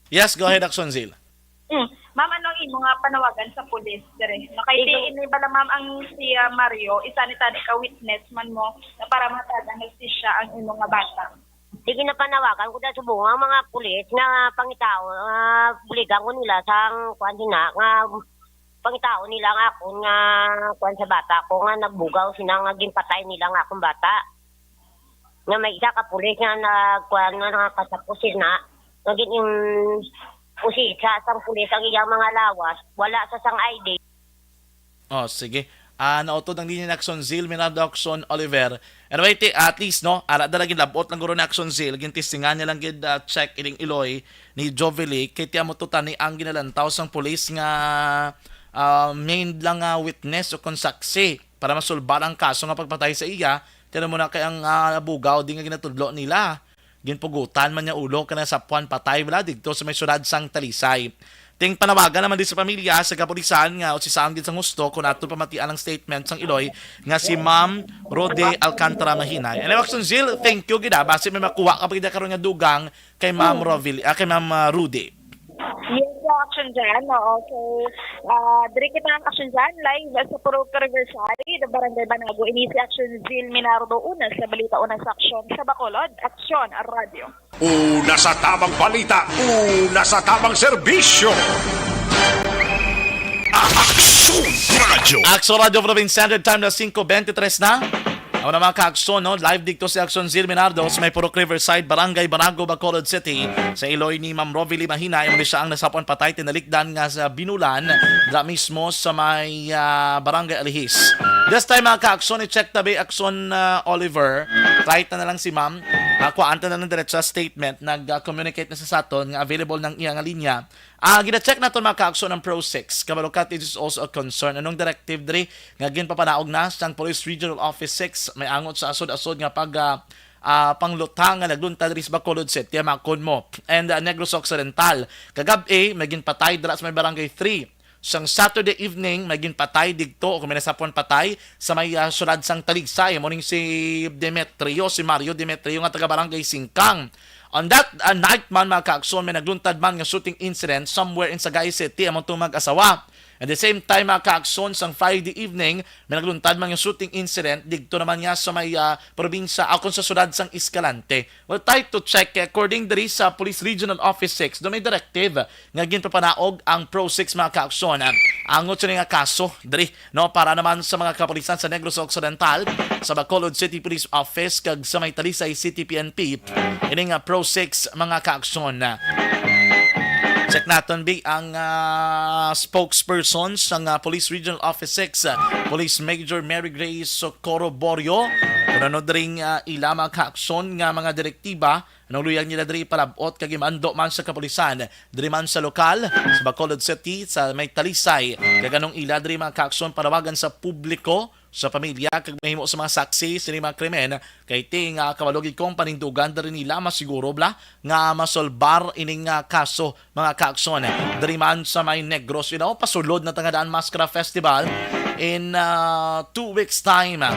Yes, go ahead, Action Zeal. Mm. Ma'am, ano ang imo nga panawagan sa pulis dire? No, kay ti Igo- ini bala, ma'am, ang si, ah, Mario, isa ni tani ka witness man mo na para matagan hustisya ang imo nga bata. Sige, napanawagan ko na subong ang mga pulis nga pangitao, ah, buligan ko nila sang kuan sina, nga pangitao nila nga akon nga kuan sa bata ko nga nagbugaw sina nga ginpatay nila nga akong bata. Nga may isa ka pulis nga nagkuan nga nakasapos sina nga gin-, usisa sang pulis ang iyang mga lawas, wala sa sang I D. Oh, sige. Ah, nautod ang linya ni Action Zeal, Minado Action Oliver. Anyway, ti, at least, no, ara da lagi labot lang guro ni Action Zeal, gintistingan niya lang gid, ah, check ining iloy ni Jovely, kay ti amo to tani ang ginalantaw sang pulis nga, ah, main lang nga witness o kon saksi para masulbar ang kaso nga pagpatay sa iya. Ti ano mo na kay ang, ah, bugaw di nga ginatudlo nila. ginpugutan man niya ulo kag nasapwan patay bala didto sa may syudad sang Talisay. Ting panawagan naman di sa pamilya sa kapulisan nga usisaon gid sang husto kung ato pamatian ang statement sang iloy nga si Ma'am Rode Alcantara Mahinay. Anyway, Action Zil, thank you gid, ah. Basi may makuha ka pa gid karon nga dugang kay Ma'am Rovil, ah, kay Ma'am, ah, Rudy. Yes, uh, Action Jan. Oo. So, ah, diri kita ang Action Jan, live sa Purok Riverside, Barangay Banago. Ini si Action Zil Minardo, una sa balita, una sa aksyon sa Bacolod. Aksyon, Radyo. Una sa tamang balita, una sa tamang serbisyo. Aksyon Radyo. Aksyon Radyo Province Standard Time na singko bentitres na. Ako na, mga ka-aksyon, no? Live dito si Aksyon Zil Minardo sa may Purok Riverside, Barangay Banago, Bacolod City. Sa iloy ni Ma'am Rovili Mahina, imo ni siya ang nasapon patay, tinalikdan nga sa binulan, dira mismo sa may, ah, Barangay Alihis. This time, mga ka-aksyon, i-check tabi, Aksyon, ah, Oliver. Try ta na lang si Ma'am. Ah, kuhaan ta na lang diretso sa statement. Nag-communicate na sa saton nga available ng iya nga linya. Ah, gina-check naton, mga ka-aksyon, ang Pro Six. Kabalo ka, this is also a concern. Anong directive diri nga ginpapanaog na sang Police Regional Office Six? May angot sa asod-asod nga pag, ah, ah, panglutang nga nagluntad diri sa Bacolod City, makon mo. And, ah, Negros Occidental. Kagab-i, may ginpatay dira sa may Barangay Three. Sang Saturday evening, may ginpatay digto o kung may nasapwan patay sa may, ah, syudad sang Talisay. Amo ning si Demetrio, si Mario Demetrio nga taga Barangay Singkang. On that, uh, night man, mga ka-aksyon, may nagluntad man nga shooting incident somewhere in Sagay City among tong mag-asawa. At the same time, mga ka-aksyon, sang Friday evening, may nagluntad man nga shooting incident didto naman nga sa may, uh, probinsya, akon sa syudad sang Escalante. We'll try to check, eh, according diri sa Police Regional Office Six, do may directive nga ginpapanaog ang Pro Six, mga ka-aksyon. Angot sini nga kaso diri, no, para naman sa mga kapulisan sa Negros Occidental, sa Bacolod City Police Office, kag sa may Talisay City P N P, ining, ah, Pro Six, mga ka-aksyon. Check naton, bi, ang, ah, spokesperson sang, ah, Police Regional Office Six, ah, Police Major Mary Grace Socorro Borio, kung ano dring, ah, ila mga ka-aksyon nga mga direktiba, anong luyag nila diri ipalab-ot kag imando man sa kapulisan diri man sa lokal sa Bacolod City, sa may Talisay, kag anong ila diri mga ka-aksyon panawagan sa publiko, sa pamilya, kag mahimo sa mga saksi sini mga krimen, kay ti nga kabalo gid kong panindugan diri nila masiguro bala nga masolbar ining, ah, kaso, mga ka-aksyon. Diri man sa may Negros, you know, pasulod na ta nga daan Maskara Festival in, ah, two weeks time, ah,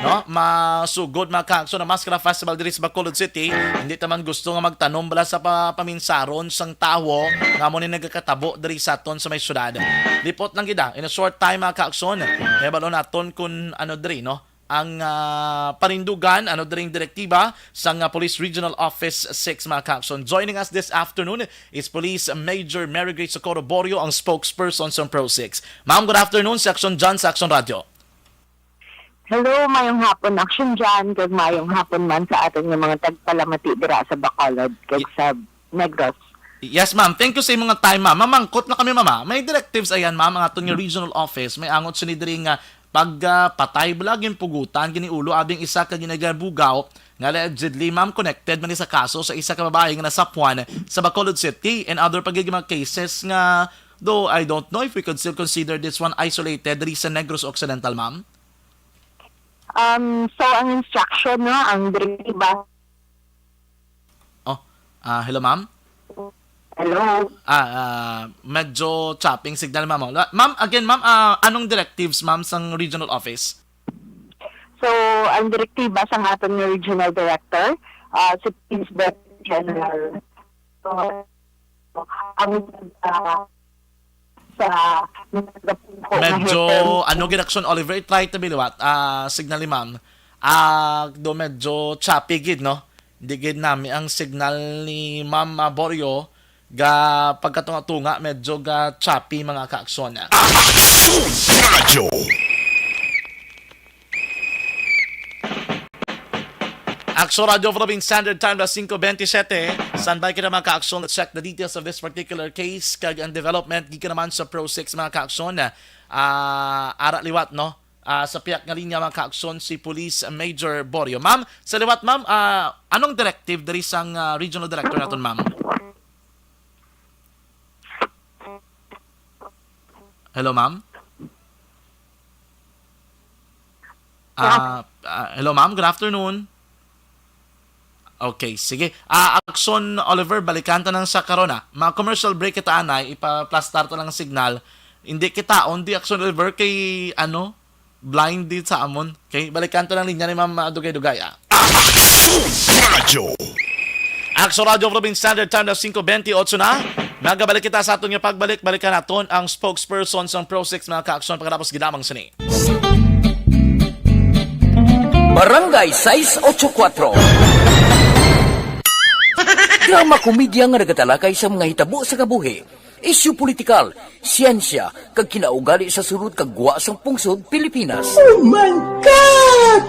no? Masugod, mga ka-aksyon, ang Maskara Festival diri sa Bacolod City. Hindi ta man gusto nga magtanom bala sa pa-, paminsaron sang tawo nga amo ni nagakatabo diri sa aton sa may syudad. Lipot lang gid, ah, in a short time, mga ka-aksyon, may balo naton kung ano diri, no? Ang, ah, panindugan, ano diring direktiba sang, ah, Police Regional Office Six, mga ka-aksyon. Joining us this afternoon is Police Major Mary Grace Socorro Borio, ang spokesperson sang Pro Six. Ma'am, good afternoon. Si Action John sa Action Radio. Hello, mayong hapon, Action John, kag mayong hapon man sa aton nga mga tagpalamati dira sa Bacolod kag Y- sa Negros. Yes, ma'am. Thank you sa imong time, ma'am. Mamangkot na kami, ma'am, ah. May directives ayan, ma'am, ang aton nga regional office. May angot sini diri nga pag, ah, patay bala, ginpugutan gini ulo, abing isa ka ginagabugaw nga allegedly, ma'am, connected man ni sa kaso sa isa ka babae nga nasapwan sa Bacolod City and other pa gid mga cases nga, though I don't know if we could still consider this one isolated diri sa Negros Occidental, ma'am. Um, so, ang instruction, no, ang direktiba. Oh, ah, hello, ma'am? Hello? Ah, ah, medyo chopping signal, ma'am. La-, ma'am, again, ma'am, ah, anong directives, ma'am, sang regional office? So, ang direktiba sang aton nga regional director, ah, si Police Deputy General. So, ang, ah, sa nagapupo nga Medyo, heter. Ano gid, Action Oliver, i-try to be liwat. Ah, signal ni ma'am. Ah, do medyo choppy gid, no? Di gid nami ang signal ni Ma'am, ah, Borio. Ga pagkatunga-tunga, medyo ga choppy, mga ka-aksyon. Action Radio. Action Radio Philippine Standard Time, alas singko bentisiete. Standby kita, mga ka-aksyon. Let's check the details of this particular case. Kag ang development, gikan naman sa Pro Six, mga ka-aksyon. Ah, ara liwat, no? Ah, sa piyak nga linya, mga ka-aksyon, si Police Major Borio. Ma'am, sa liwat, ma'am, ah, anong directive diri sang, ah, regional director naton, ma'am? Hello, ma'am? Ah, ah, hello, ma'am. Good afternoon. Okay, sige. Ah, Action Oliver, balikan ta lang sa karon, ah. Mga commercial break kita, anay, ipaplastar ta lang ang signal. Hindi kita, on di Action Oliver kay, ano, blind dito sa amon. Okay, balikan ta lang linya ni Ma'am, ah, Dugay-Dugay, ah. Radyo. Action Radio Philippine Standard Time na singko bentiocho na. Nagabalik kita sa aton nga pagbalik. Balikan naton ang spokesperson sang Pro Six, mga ka-aksyon, pagkatapos ginamang sini. Barangay sais ocho kuatro. Drama komedya nga nagatalakay sa mga hitabo sa kabuhi, isyu politikal, siyensya, kag kinaugali sa sulod kag gwa sang pungsod Pilipinas. Oh my God!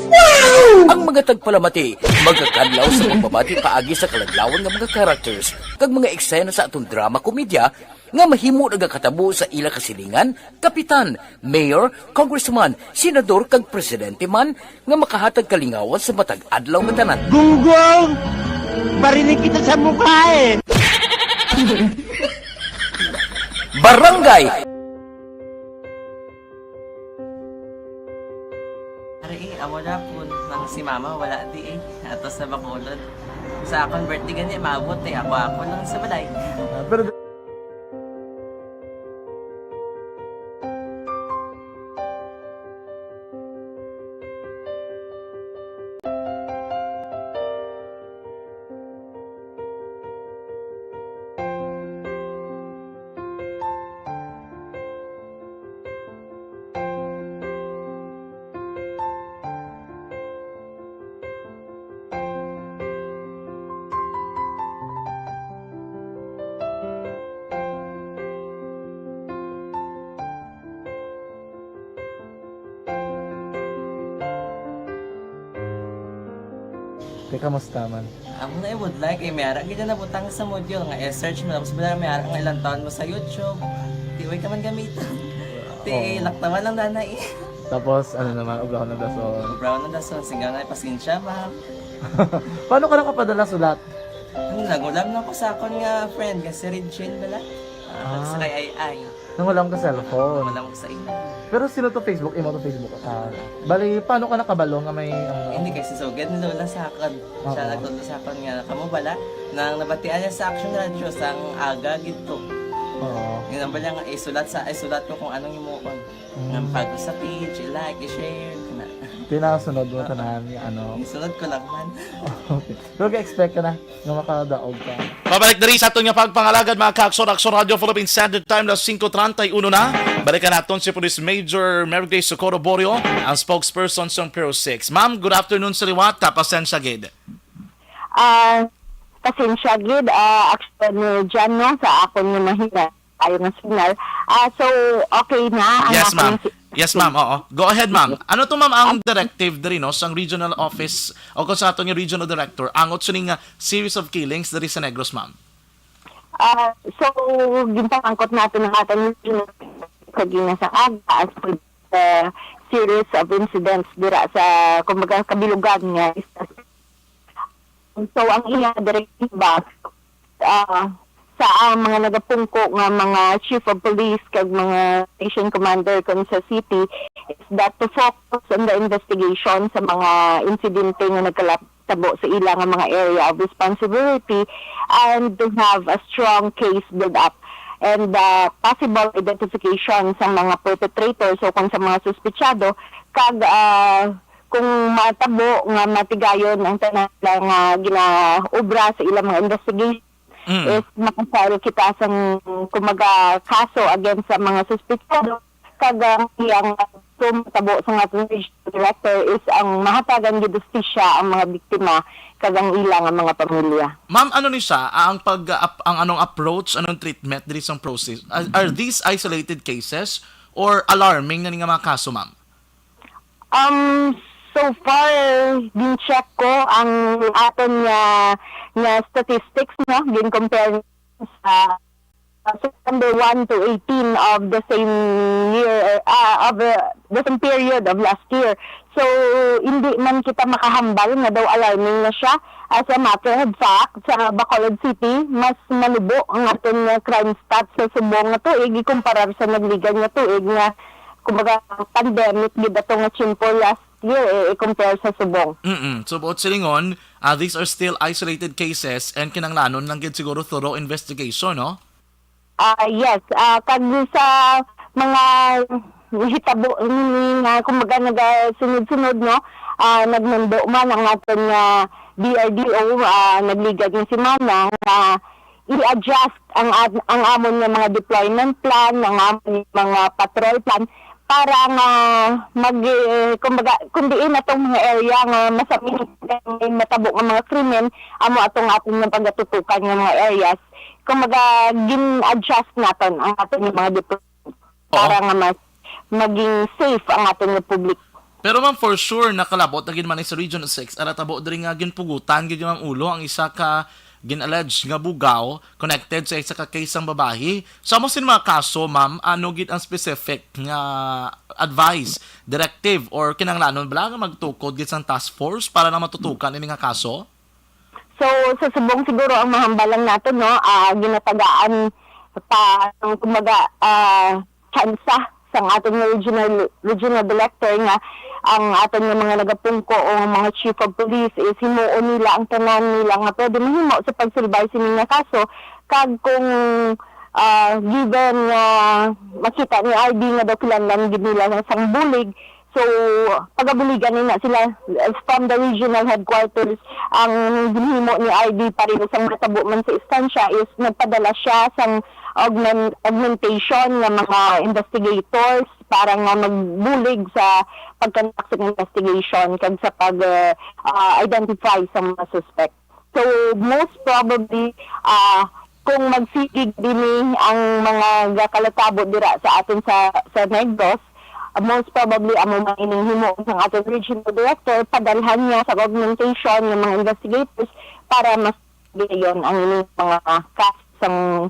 Wow! Ang mga tagpalamati magakadlaw sa pagbabati paagi sa kaladlawan nga mga characters kag mga eksena sa aton drama komedya nga mahimo nagakatabo sa ila kasilingan, kapitan, mayor, congressman, senador, kag presidente man nga makahatag kalingawan sa matag adlaw nga tanan. Gunggong! Barinig kita sa mukha eh! Barangay Ari, eh, amo na po nang si mama wala di eh. Ato sa Bacolod. Sa akong birthday gani, maabot eh. Ako-ako lang sa balay. Ah, pero Te, kamusta man? Amo na ibudlay kay may ara gid na nabutang sa module nga i-search mo, tapos wala may ara nga ilang taon mo sa YouTube. Di way ka man gamiton. Ti Oo. Laktawan lang dana eh. Tapos, ano naman, obrahon ng dason. Obrahon ng dason, sigaw na, "Pasensya, ma'am." Paano ka nakapadala sulat? Ano, nagulam na ko sa akon nga friend, nga si Regine bala. Ah, Ah. Sa kay Ay Ay. Nangulam ka cellphone? Nangulam ko sa imo. Pero sino to Facebook? Imo to Facebook? Ah, bali, paano ka nakabalo nga may, ano? Hindi, kay si Sugad ni Lola sa akon. Siya Oo. Nagtudlo sa akon nga, "Kamo bala?" Nang nabatian niya sa Action Radio, sang aga gid to. Oo. Yun ang bala nga, isulat sa, isulat ko kung anong himuon. Mm. Nga bago sa page, i-like, i-share, kana. Tinasunod mo Oo. Tanan nga ano. Isunod ko lang man. Okay. Pero ga-expect ka na nga makadaog ka. Pabalik diri sa aton nga pagpangalagad, mga ka-aksyon, Aksyon Radio Philippine Standard Time, las singko treinta y uno na. Balikan naton si Police Major Mary Grace Socorro Borio, ang spokesperson sa Bureau six. Ma'am, good afternoon sa liwat. Pasensya gid. Ah, pasensya gid, ah, actually, Jan, no, sa akon nga mahina ayo nga signal. Ah, so, okay na ang Yes, akon ma'am. si- Yes, ma'am. Oo. Go ahead, ma'am. Ano to, ma'am, ang directive diri, no, sang regional office o kung sa aton nga regional director, angot sining, ah, series of killings diri sa Negros, ma'am? Ah, so, ginpamangkot natin ang aton regional kagina sa aga as per the series of incidents dira sa, kumbaga, kabilugan nga isla. So, ang iya direktiba, ah, sa ang mga nagapungko nga mga chief of police kag mga station commander kon sa city is that to focus on the investigation sa mga insidente nga nagkalap-, tabo sa ila nga mga area of responsibility and to have a strong case build up and, ah, possible identification sa mga perpetrators o kung sa mga suspetsado kag, ah, kung matabo nga matigayon ang tanan nga ginaobra sa ilang mga investigation Mm. is makasal kita sang, kumbaga, kaso against sa mga suspetsado kag ang iyang matabo sa nga aton regional director is ang mahatagan gid hustisya ang mga biktima kag ang ila nga mga pamilya. Ma'am, ano ni siya, ah, ang pag, ah, ap-, ang anong approach, anong treatment diri sang process? Are, are these isolated cases or alarming na ni nga mga kaso, ma'am? Um, so far, gin-check ko ang aton nga, nga statistics, no? Gin-compare sa, sa September one to eighteen of the same year, ah, of the, the same period of last year. So, hindi man kita makahambal nga daw alarming na siya. As a matter of fact, sa Bacolod City, mas manubo ang aton nga crime stats sa subong nga tuig ikumparar sa nagligan nga tuig nga, kumbaga, pandemic gid ato nga tiyempo last year, eh, i-compare sa subong. Mm-mm. So, buot silingon, Ah, these are still isolated cases and kinahanglanon lang gid siguro thorough investigation, no? Ah, yes, ah, kag sa mga hitabo ni nga kumbaga nagasunod-sunod, no, ah, nagmando man ang aton nga D R D O, ah, nagligad nga semana nga i-adjust ang at- ang amon nga mga deployment plan, ang amon nga mga patrol plan para nga mag eh, kumbaga kung diin natong mga area nga masamin may matabo nga mga krimen, amo atong aton nga pagatutukan nga mga areas. Kumbaga gin-adjust naton ang aton nga mga deployment para nga mas maging safe ang aton nga publiko. Pero ma'am, for sure, nakalabot na gid man sa Region six, ang natabo diri nga ginpugutan gid ni Ma'am Ulo ang isa ka gin-allege nga bugaw connected sa isa ka case sang babayi. Sa amo sin mga kaso, ma'am, ano gid ang specific nga advice, directive, or kinahanglanon bala nga magtukod gid sang task force para lang matutukan ini nga kaso? So, sa subong siguro ang mahambal lang nato, no, ah, ginatagaan pa ang kumbaga ah, tsansa sang aton nga regional regional director nga ang aton nga mga nagapungko o ang mga chief of police is himuon nila ang tanan nila nga pwede mahimo sa pagsulbay sini nga kaso, kag kung ah, given nga makita ni R D nga daw kinahanglan gid nila sang bulig, so pagabuligan nila sila from the regional headquarters. Ang ginhimo ni R D pareho sang natabo man sa istansya is nagpadala siya sang augment, augmentation nga mga investigators para nga magbulig sa pag-conduct sa investigation kag sa pag uh, uh, identify sa mga suspect. So most probably uh, kung magsigig dini ang mga gakalatabo dira sa aton sa sa Negros, uh, most probably amo man ining himo sang aton regional director, padalhan niya sa augmentation ng mga investigators para mas gayon ang ining mga kaso sang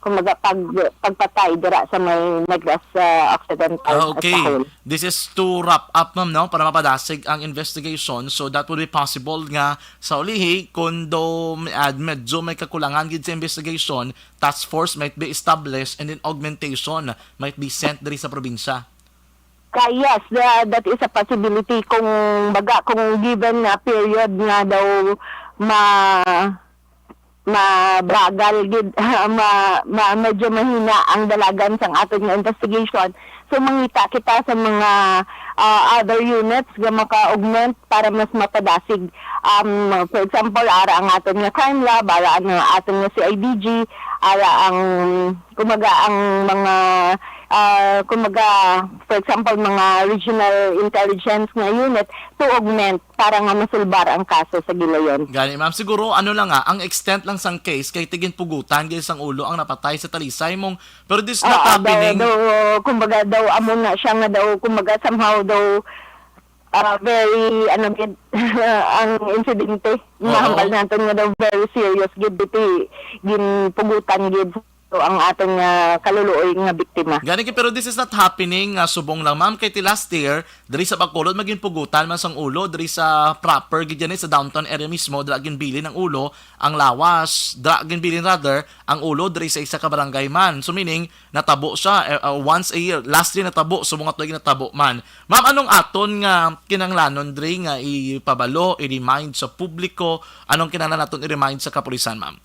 kumbaga pag pagpatay dira sa may Negros uh, Occidental. Ah, okay. This is to wrap up, ma'am, no, para mapadasig ang investigation. So that would be possible nga sa ulihi kung do uh, medyo may kakulangan gid sa investigation, task force might be established and then augmentation might be sent diri sa probinsya. Ka yes, uh, that is a possibility kung baga kung given na period nga daw ma mabagal gid ma, ma medyo mahina ang dalagan sang aton nga investigation. So mangita kita sa mga uh, other units nga maka-augment para mas mapadasig. Um, for example, ara ang aton nga crime lab, ara ang aton nga C I D G, ara ang kumaga ang mga uh, kumaga for example mga regional intelligence nga unit to augment para nga masulbar ang kaso sa gilayon. Gani ma'am, siguro ano lang nga, ang extent lang sang case kay tigin pugutan gid sang ulo ang napatay sa Talisay mong pero this is not ah, happening. Daw, daw, kumbaga daw amo na siya nga daw kumbaga somehow daw uh, very ano gid ang insidente. Mahambal naton nga daw very serious gid dito ginpugutan gid ang aton nga kaluluoy nga biktima. Gani pero this is not happening nga uh, subong lang ma'am kay ti last year diri sa Bacolod magin pugutan man sang ulo diri sa proper gid sa downtown area mismo dira ginbilin ang ulo ang lawas dira ginbilin rather ang ulo diri sa isa ka barangay man. So meaning natabo siya uh, uh, once a year. Last year natabo subong ato ginatabo man. Ma'am, anong aton nga kinanglanon diri nga ipabalo, i-remind sa publiko? Anong kinahanglan naton i-remind sa kapulisan, ma'am?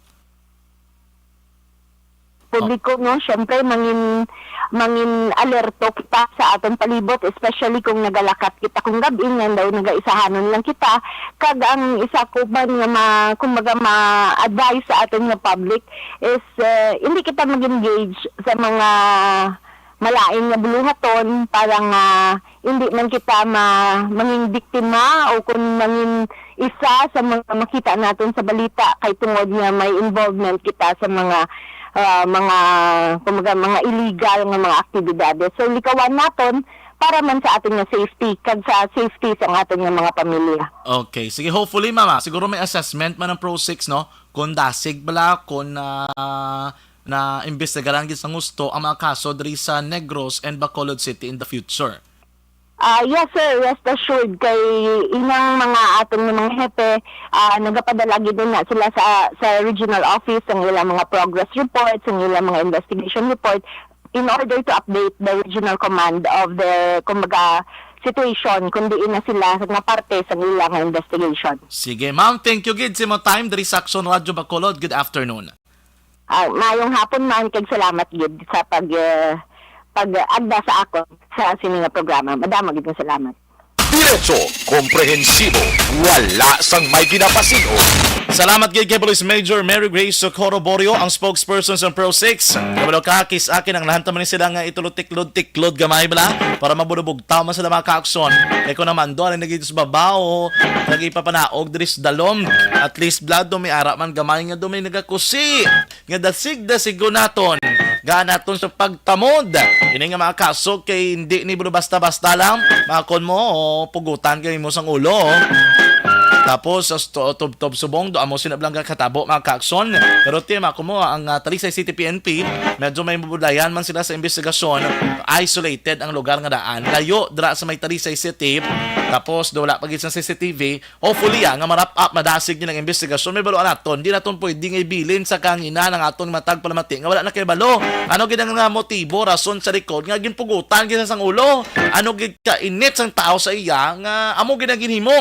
Publiko no, syempre mangin mangin alerto kita sa aton palibot, especially kung nagalakat kita kung gab-i nga daw nagaisahanon lang kita. Kag ang isa ko man nga ma, kumbaga ma-advise sa aton nga public is uh, hindi kita mag-engage sa mga malain nga buluhaton para nga hindi man kita ma mangin biktima o kung mangin isa sa mga makita naton sa balita kay tungod nga may involvement kita sa mga uh, mga kumbaga mga illegal nga mga aktibidades. So likawan naton para man sa aton nga safety kag sa safety sa aton nga mga pamilya. Okay, sige, hopefully mama, siguro may assessment man ang Pro six no, kung dasig bala, kung uh, na imbestigaran gid sang husto ang mga kaso diri sa Negros and Bacolod City in the future. Uh, yes sir, rest assured kay inang mga atong mga hepe uh, nagapadala gid na sila sa sa regional office ang ilang mga progress reports, ang ilang mga investigation report in order to update the regional command of the kumbaga situation, kundi ina sila nga parte sa ila nga investigation. Sige, ma'am, thank you gid sa imong time diri sa Aksyon Radyo Bacolod. Good afternoon. Ah, maayong hapon man, kag salamat gid sa pag, eh, pag-agda sa akon sa sini nga programa. Madamo gid nga salamat. Diretso, komprehensibo, wala sang may ginapasin-o. Salamat gid kay Police Major Mary Grace Socorro Borio, ang spokesperson sa Pro Six. Kabalo ka, kis akin ang lahat naman sila nga itulod-tiklod-tiklod gamay bala para mabulubog tama sa mga kaaksyon. Kay kung naman doon ang nagito sa babaw, nagipapanaog diri sa dalom. At least, bla, dumi ara man gamay nga dumi nagakusi. Nga dasig-dasigon naton. Gaan naton sa pagtamod. Ini nga mga kaso kay hindi ni basta-basta lang. Makon mo, oh, pugutan kay mo sang ulo, oh. Tapos, sa sto-, tubtob subong, do amo sila lang katabo, mga kaakson. Pero ti, makon mo, ang, ah, Talisay City P N P, medyo may mabudlayan man sila sa investigasyon. Isolated ang lugar nga daan. Layo dira sa may Talisay City. Tapos, do wala pa gid sa C C T V. Hopefully, ah, nga ma-wrap up, madasig ni ang investigasyon. May balo naton. Di naton pwede nga ibilin sa kahanginan ang aton matag palamati nga wala na kay balo. Ano gid ang nga motibo, rason sa likod nga ginpugutan gid sang ulo? Ano gid ka init sang tao sa iya nga amo gid ang ginhimo?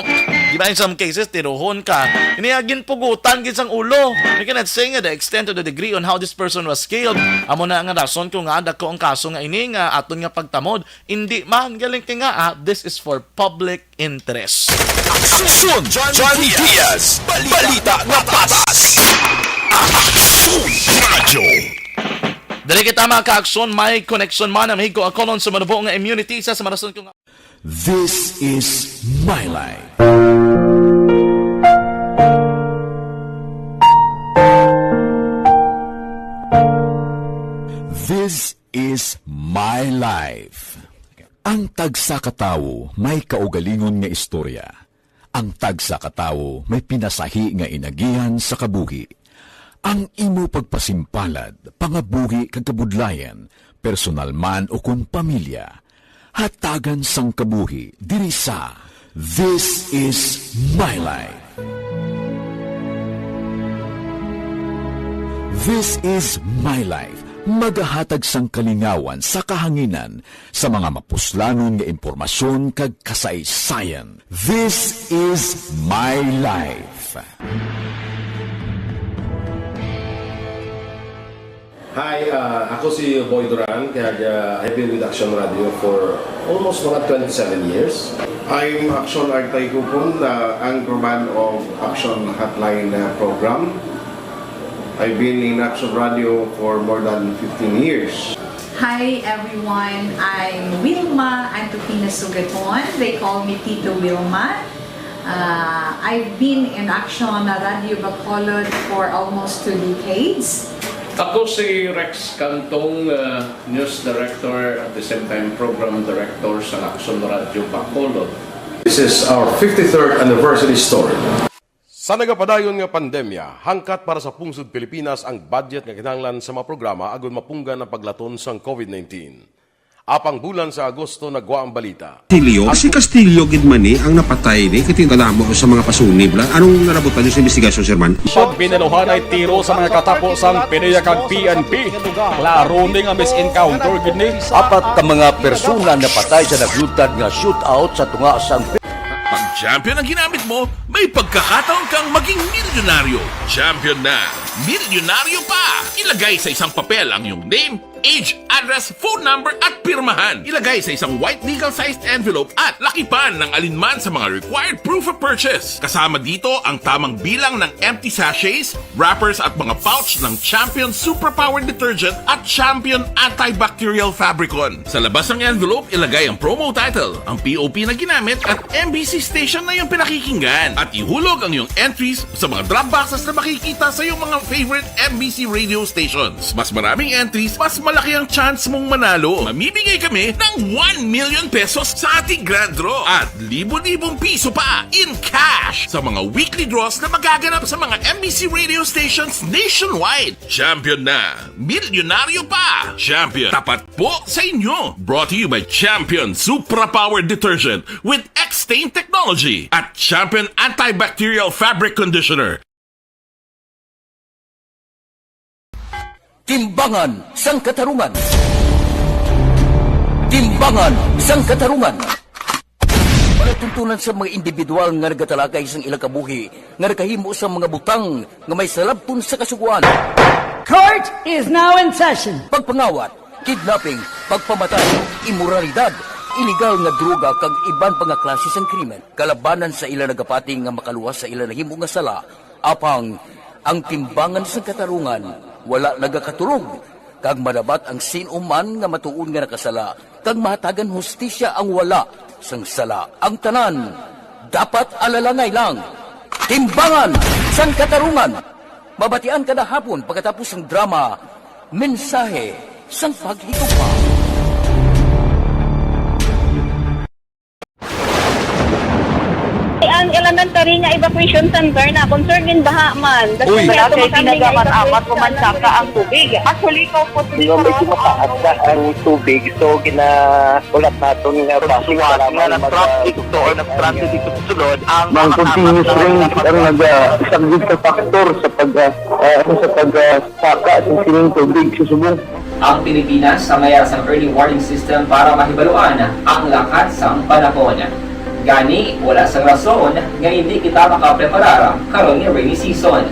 Di ba, in some cases, tiruhon ka. Ini nga ginpugutan gid sang ulo. We cannot say nga the extent of the degree on how this person was killed. Amo na nga rason ko nga dako ang kaso nga ini nga aton nga pagtamod. Hindi man, galing kay nga, ah, this is for public interest. Aksyon John Diaz, balita nga patas. Aksyon Radyo. Dali kita, mga ka-aksyon, may connection man ang higo ako nun sa manubo nga immunity sa, sa marason ko nga. This is my life. This is my life. Ang tagsa ka tawo may kaugalingon nga istorya. Ang tagsa ka tawo may pinasahi nga inagihan sa kabuhi. Ang imo pagpasimpalad, pangabuhi kag kabudlayan, personal man ukon pamilya, hatagan sang kabuhi diri sa This Is My Life. This Is My Life, magahatag sang kalingawan sa kahanginan sa mga mapuslanon nga impormasyon kag kasaysayan. This Is My Life. Hi, uh, ako si Boy Duran, kag, uh, I've been with Action Radio for almost mga twenty-seven years. I'm Action Artay Kupon, the anchorman of Action Hotline, uh, program. I've been in Action Radio for more than fifteen years. Hi everyone, I'm Wilma Antupina Sugaton. They call me Tito Wilma. Uh, I've been in Action Radio Bacolod for almost two decades. Ako si Rex Cantong, uh, News Director at the same time Program Director sa Action Radio Bacolod. This is our fifty-third anniversary story. Sa nagapadayon nga pandemya, hangkat para sa pungsod Pilipinas ang budget nga kinahanglan sa mga programa agud mapunggan ang paglaton sang COVID nineteen. Apang bulan sa Agosto nagwa ang balita. Castillo? Si Castillo gid man ni ang napatay ni, kay kadamo sa mga pasunib la. Anong nalabutan niyo sa investigasyon, Sir Man? Pagbinaluhanay tiro sa mga katapo sang PDEA kag P N P. Klaro ni nga mis-encounter gid ni. Apat ka mga persona napatay sa nagluntad nga shootout sa tunga sang Pag champion ang ginamit mo, may pagkakataon kang maging milyonaryo. Champion na, milyonaryo pa! Ilagay sa isang papel ang iyong name, age, address, phone number, at pirmahan. Ilagay sa isang white legal-sized envelope at lakipan ng alinman sa mga required proof of purchase. Kasama dito ang tamang bilang ng empty sachets, wrappers at mga pouch ng Champion Superpower Detergent at Champion Antibacterial Fabricon. Sa labas ng envelope, ilagay ang promo title, ang P O P na ginamit at M B C station na iyong pinakikinggan. At ihulog ang iyong entries sa mga drop boxes na makikita sa iyong mga favorite M B C radio stations. Mas maraming entries, mas malaki ang chance mong manalo. Mamimigay kami ng one million pesos sa ating grand draw at libo-libong piso pa in cash sa mga weekly draws na magaganap sa mga M B C radio stations nationwide. Champion na! Milyonaryo pa! Champion, tapat po sa inyo! Brought to you by Champion Supra Power Detergent with X-Stain Technology at Champion Antibacterial Fabric Conditioner. Timbangan sang Katarungan. Timbangan sang Katarungan. Tuntunan sa mga individual nga nagatalakay sang ilang kabuhi nga nakahimo sa mga butang nga may salabton sa kasugoan. Court is now in session. Pagpangawat, kidnapping, pagpamatay, imoralidad, iligal nga droga kag iban pa nga klase sang krimen. Kalabanan sa ila nagapati nga makaluwas sa ila nahimo nga sala, apang ang timbangan sang katarungan wala nagakatulog, kag madabat ang sin-o man nga matuod nga nakasala, kag mahatagan hustisya ang wala sang sala. Ang tanan dapat alalangay lang. Timbangan sang Katarungan. Mabatian kada hapon pagkatapos sang drama, Mensahe sang Paghigugma. Ang elementary nga evacuation center na concerned in baha man. Uy. Wala kay kinagamat-amat, umansaka ang tubig. Actually, ko po, medyo mataas na ang tubig, so ginaulat naton nga basi para nga mag- nag-traffic to or nag-transit dito sa sulod ang mga continuous rain ang nag-, ah, isang big factor sa pag, ah, ah, sa pag, ah, saka sa sining tubig sa subong. Ang Pilipinas ang may sang early warning system para mahibaluan ang lakat sang panahon. Gani, wala sang rason nga hindi kita makapreparar karon nga rainy season.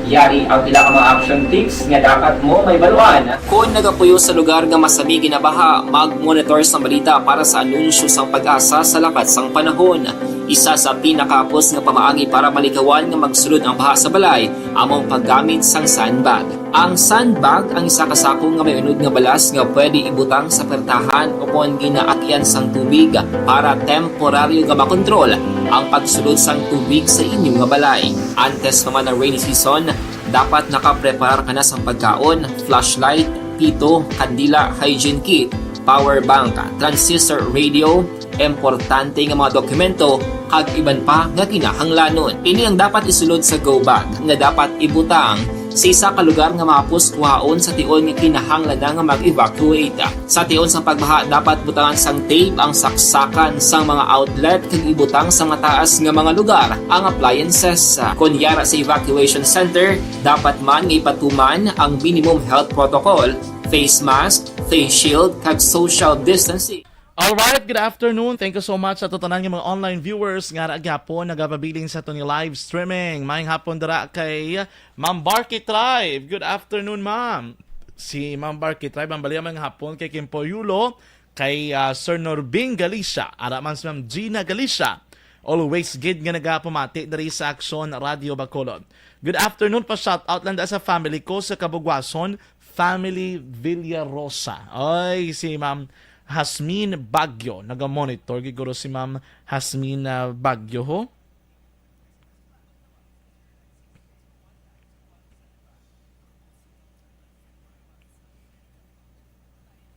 Yari ang pila ka mga action tips nga dapat mo mahibaluan. Kon nagapuyo sa lugar nga masami ginabaha, mag-monitor sang balita para sa anunsyo sang PAGASA sa lakat sang panahon. Isa sa pinakahapos nga pamaagi para malikawan nga magsulod ang baha sa balay amo ang paggamit sang sandbag. Ang sandbag ang isa ka sako nga may unod nga balas nga pwede ibutang sa pertahan o kon ginaagian sang tubig para temporaryo nga makontrol ang pagsulod sang tubig sa inyo nga balay. Antes pa man ang rainy season, dapat nakapreparar ka na sang pagkaon, flashlight, pito, kandila, hygiene kit, power bank, transistor radio, importante nga mga dokumento, kag iban pa nga kinahanglanon. Ini ang dapat isulod sa go bag nga dapat ibutang sa isa ka lugar nga mahapos kuhaon sa tion nga kinahanglan na nga mag-evacuate. Sa tion sang pagbaha, dapat butangan sang tape ang saksakan sang mga outlet kag ibutang sa mataas nga mga lugar ang appliances. Kon yara sa evacuation center, dapat man nga ipatuman ang minimum health protocol, face mask, face shield, kag social distancing. Alright, good afternoon. Thank you so much sa tanan nga mga online viewers nga ara gyapon nagapabilin sa aton nga live streaming. Maayong hapon dira kay Ma'am Barky Tribe. Good afternoon, ma'am. Si Ma'am Barky Tribe, ang baliya, maayong hapon kay Kimpo Yulo, kay, ah, Sir Norbing Galicia, ara man si Ma'am Gina Galicia. Always gid nga nagapamati diri sa Aksyon Radio Bacolod. Good afternoon, pa shout out lang da sa family ko sa Kabugwason, family Villarosa. Oy, si Ma'am Hasmin Bagyo, naga-monitor gid guro si Ma'am Hasmin, ah, Bagyo, ho.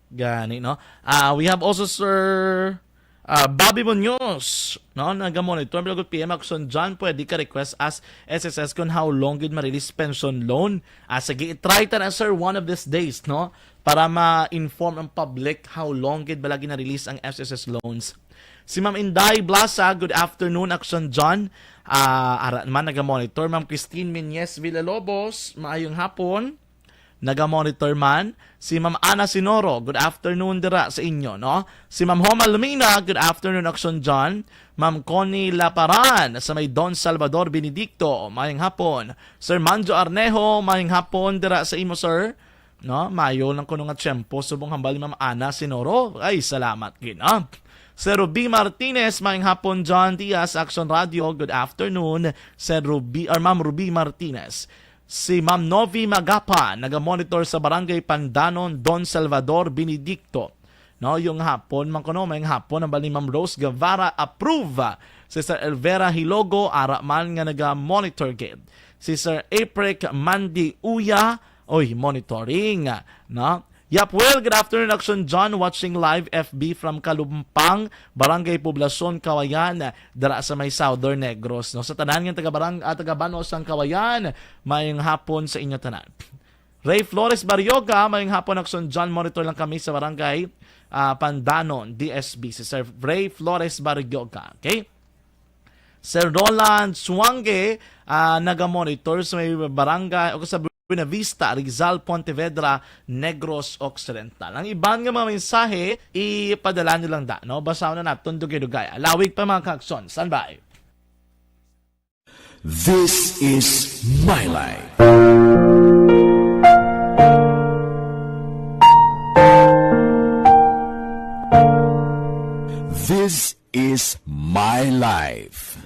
Gani, no? Ah, we have also Sir, ah, Bobby Munoz, no? Naga-monitor, Bilog P M, Aksyon John, pwede ka request as S S S kung how long gid ma-release pension loan. Ah, sige, i-try ta na, sir, one of these days, no? Para ma-inform ang public how long gid ba lagi na-release ang S S S loans. Si Ma'am Inday Blasa, good afternoon, Aksyon John. Ah, ara man, naga-monitor. Ma'am Christine Menyes Villalobos, maayong hapon. Naga-monitor man. Si Ma'am Ana Sinoro, good afternoon dira sa inyo, no? Si Ma'am Homa Lumina, good afternoon, Aksyon John. Ma'am Connie Laparan, sa may Don Salvador Benedicto, maayong hapon. Sir Manjo Arnejo, maayong hapon dira sa imo, sir. No, mayo lang kuno nga tiyempo subong hambal ni Ma'am Ana Sinoro. Ay, salamat gid, ah. Sir Ruby Martinez, maayong hapon, John Diaz, Action Radio. Good afternoon, Sir Ruby, or Ma'am Ruby Martinez. Si Ma'am Novi Magapa, naga-monitor sa Barangay Pandanon, Don Salvador Benedicto. No, yung hapon man kuno, maayong hapon, hambal ni Ma'am Rose Guevara, approve. Si Sir Elvera Hilogo, ara man nga naga-monitor gid. Si Sir April Mandy Uya, oy, monitoring, no? Yap, well, good afternoon, Action John, watching live F B from Kalumpang, Barangay Poblacion, Kawayan, dira sa may Southern Negros, no? Sa tanan nga taga barang-, ah, taga Banos sang Kawayan, maayong hapon sa inyo tanan. Ray Flores Barrioga, maayong hapon, Action John, monitor lang kami sa Barangay, ah, Pandanon, D S B, si Sir Ray Flores Barrioga, okay? Sir Roland Suange, ah, naga-monitor sa may barangay o sa Buenavista, Rizal, Pontevedra, Negros Occidental. Ang iban nga mga mensahe, ipadala nyo lang da, no? Basahon na naton dugay-dugay. Alawig pa, mga kaakson. Standby. This is My Life. This is My Life.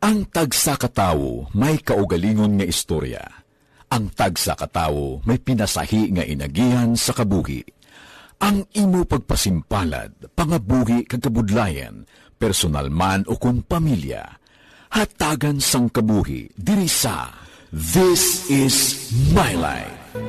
Ang tagsa ka tawo may kaugalingon nga istorya. Ang tagsa ka tawo may pinasahi nga inagihan sa kabuhi. Ang imo pagpasimpalad, pangabuhi kag kabudlayan, personal man o kon pamilya, hatagan sang kabuhi diri sa This Is My Life.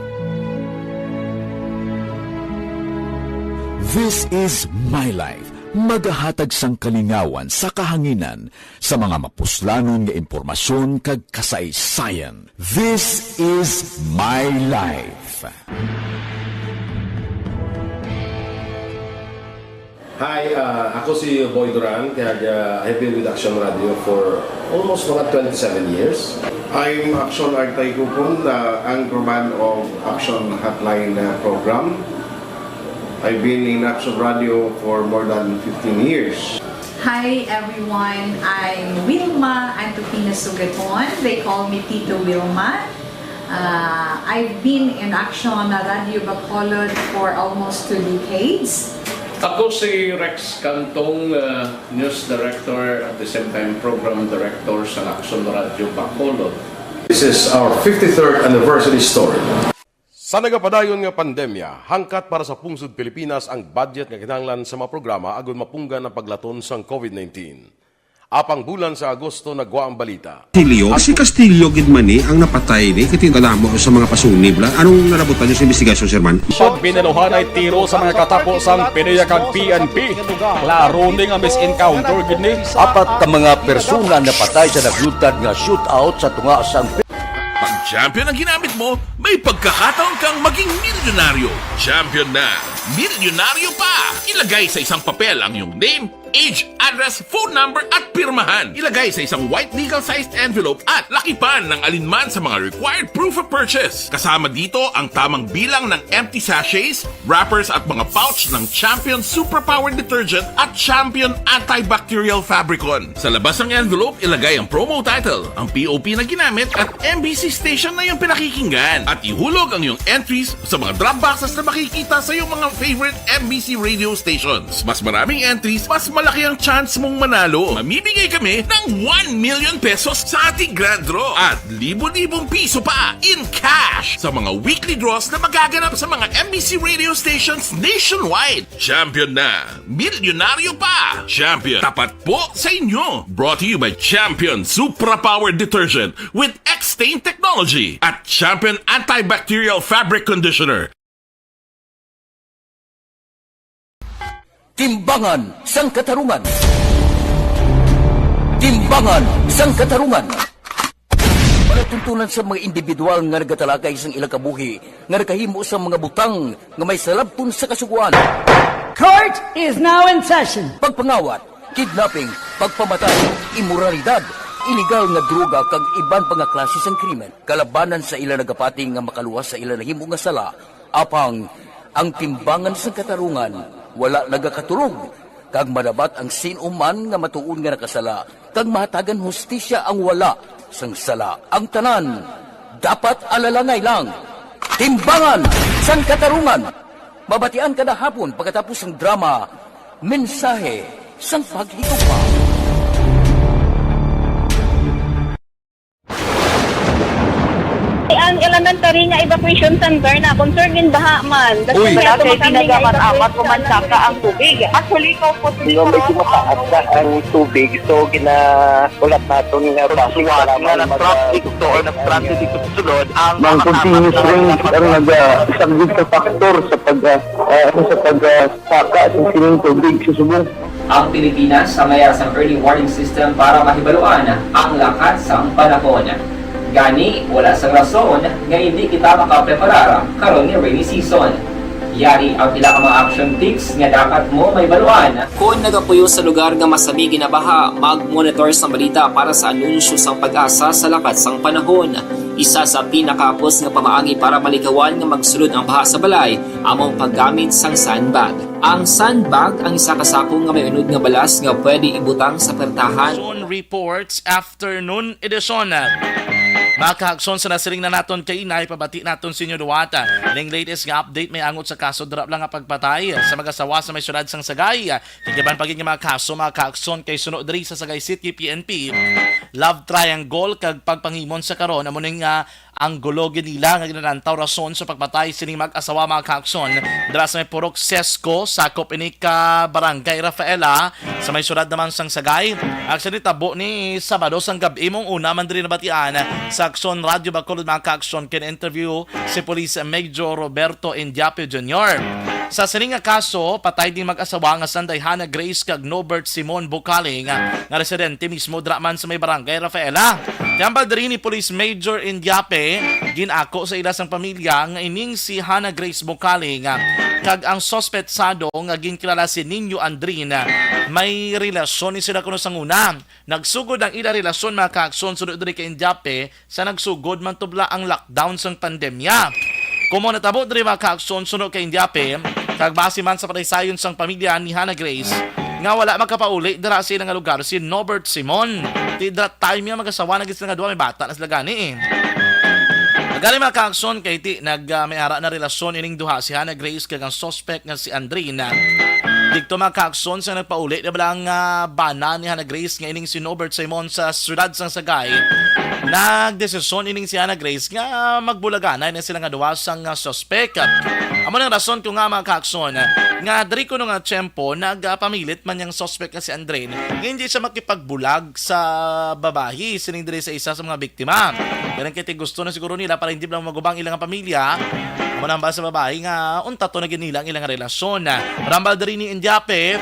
This Is My Life, magahatag sang kalingawan sa kahanginan sa mga mapuslanon nga impormasyon kag kasaysayan. This is My Life. Hi, ah, ako si Boy Duran, kag, ah, I've been with Action Radio for almost mga twenty-seven years. I'm Action Artay Gupon, the anchorman of Action Hotline, uh, program. I've been in Action Radio for more than fifteen years. Hi everyone, I'm Wilma Antupina Sugaton. They call me Tito Wilma. Uh, I've been in Action Radio Bacolod for almost two decades. Ako si Rex Cantong, uh, news director, at the same time program director sa Action Radio Bacolod. This is our fifty-third anniversary story. Sa nagapadayon nga pandemya, hangkat para sa pungsod Pilipinas ang budget nga kinahanglan sa mga programa agud mapunggan ang paglaton sang COVID nineteen. Apang bulan sa Agosto nagwa ang balita. Castillo, si Castillo gid man ni ang napatay ni, kay tindalamo sa mga pasunib la. Anong nalabutan niyo sa investigasyon, Sir Man? Sud, binaluhanay tiro sa mga katapo sang PDEA kag P N P. Klaro ni nga mis-encounter gid ni. Apat ka mga persona napatay sa naglutad nga shootout sa tunga sang Pag champion ang ginamit mo, may pagkakataon kang maging milyonaryo. Champion na, milyonaryo pa! Ilagay sa isang papel ang iyong name, age, address, phone number, at pirmahan. Ilagay sa isang white legal-sized envelope at lakipan ng alinman sa mga required proof of purchase. Kasama dito ang tamang bilang ng empty sachets, wrappers, at mga pouch ng Champion Superpower Detergent at Champion Antibacterial Fabricon. Sa labas ng envelope, ilagay ang promo title, ang P O P na ginamit, at M B C station na iyong pinakikinggan. At ihulog ang iyong entries sa mga drop boxes na makikita sa iyong mga favorite M B C radio stations. Mas maraming entries, mas malaki ang chance mong manalo. Mamimigay kami ng one million pesos sa ating grand draw at libo-libong piso pa in cash sa mga weekly draws na magaganap sa mga M B C radio stations nationwide. Champion na! Milyonaryo pa! Champion, tapat po sa inyo! Brought to you by Champion Supra Power Detergent with X-Stain Technology at Champion Antibacterial Fabric Conditioner. Timbangan sang Katarungan. Timbangan sang Katarungan. Palatuntunan sa mga individual nga nagatalakay sang ilang kabuhi nga nakahimo sang mga butang nga may salabton sa Kasugoan. Court is now in session. Pagpangawat, kidnapping, pagpamatay, imoralidad, iligal nga droga kag iban pa nga klase sang krimen. Kalabanan sa ila nagapati nga makaluwas sa ila nahimo nga sala, apang ang Timbangan sang Katarungan wala nagakaturog, kag madabat ang sin-o man nga matuod nga nakasala, kag mahatagan hustisya ang wala sang sala. Ang tanan dapat alalangay lang. Timbangan sang Katarungan. Mabatian kada hapon pagkatapos sang drama, Mensahe sang Paghigugma. Ang elementary nga evacuation center na concern in baha man. Uy. Wala kay pinagamat-amat ko man saka ang tubig. Actually, ko po. Medyo mataas na ang tubig, so gina-, ulat naton nga base sa lamang na mag-, traffic to or na transit dito sa sulod ang mga continuous rain ang naga-, isang big factor sa pag-, ah, ah, sa pag-, ah, saka sa sining tubig sa subong. Ang Pilipinas sa mayar sang early warning system para mahibaluan ang lakat sang panahon. Gani, wala sang rason nga indi kita makapreparar karon nga rainy season. Yari ang pila ka mga action tips nga dapat mo mahibaluan. Kon nagapuyo sa lugar nga masami ginabaha, mag-monitor sang balita para sa anunsyo sang PAGASA sa lakat sang panahon. Isa sa pinakahapos nga pamaagi para malikawan nga magsulod ang baha sa balay amo ang paggamit sang sandbag. Ang sandbag ang isa ka sako nga may unod nga balas nga pwede ibutang sa pertahan. Action Reports Afternoon Edition. Mga kaakson, sa nasiling na naton kay inay, pabati naton sa inyo liwat. Ning latest nga update may angot sa kaso drap lang nga pagpatay sa mag-asawa sa may syudad sang Sagay. Tigiban pa gid nga mga kaso, mga kaakson, kay suno diri sa Sagay City P N P, love triangle kag pagpanghimon sa karon amo ning, ah, anggulo gid nila nga ginalantaw rason sa pagpatay sining mag-asawa, mga kaakson, dira sa may Purok Sesco, sakop ini ka Barangay Rafaela, sa may syudad naman sang Sagay. Ang sa nitabo ni Sabado sang gab-i mong una man diri nabatian sa Aksyon Radio Bacolod, mga kaakson, kay interview si Police Major Roberto Indiape Junior. Sa sini nga kaso, patay ding mag-asawa nga sanday Hana Grace kag Nobert Simon Bukaling, nga residente mismo dira man sa may Barangay Rafaela. Tambal diri ni Police Major Indiape, ginako sa ila sang pamilya nga ining si Hana Grace Bukaling kag ang suspetsado nga ginkilala si Nino Andrin, may relasyon ni sila kuno sang una. Nagsugod ang ila relasyon, mga kaakson, suno diri kay Indiape, sa nagsugod man tubla ang lockdown sang pandemya. Komo natabo diri, mga kaakson, suno kay Indiape, kag base man sa panaysayon sang pamilya ni Hana Grace, nga wala makapauli dira sa ila nga lugar si Nobert Simon. Ti dira time nga mag-asawa na gid sila nga duha, may bata na sila gani eh. Gali, mga kaakson, kay ti nag, ah, may ara na relasyon ining duha, si Hana Grace kag ang suspect nga si Andrin. Didto, mga kaakson, sa nagpauli na bala ang, ah, bana ni Hana Grace nga ining si Nobert Simon sa siyudad sang Sagay, nagdesisyon ining si Hana Grace nga magbulaganay na sila nga duha sang, ah, suspect. Amo nang rason ko nga, mga kaakson, nga diri kuno nga tiyempo nagapamilit man yang suspect nga si Andrin nga hindi siya makipagbulag sa babayi sining diri sa isa sa mga biktima. Kaya kay gusto na siguro nila para hindi lang magubang ilang pamilya. Amo nang ba sa babayi nga unta to na gid nila ang ilang relasyon. Rambal diri ni Indiape,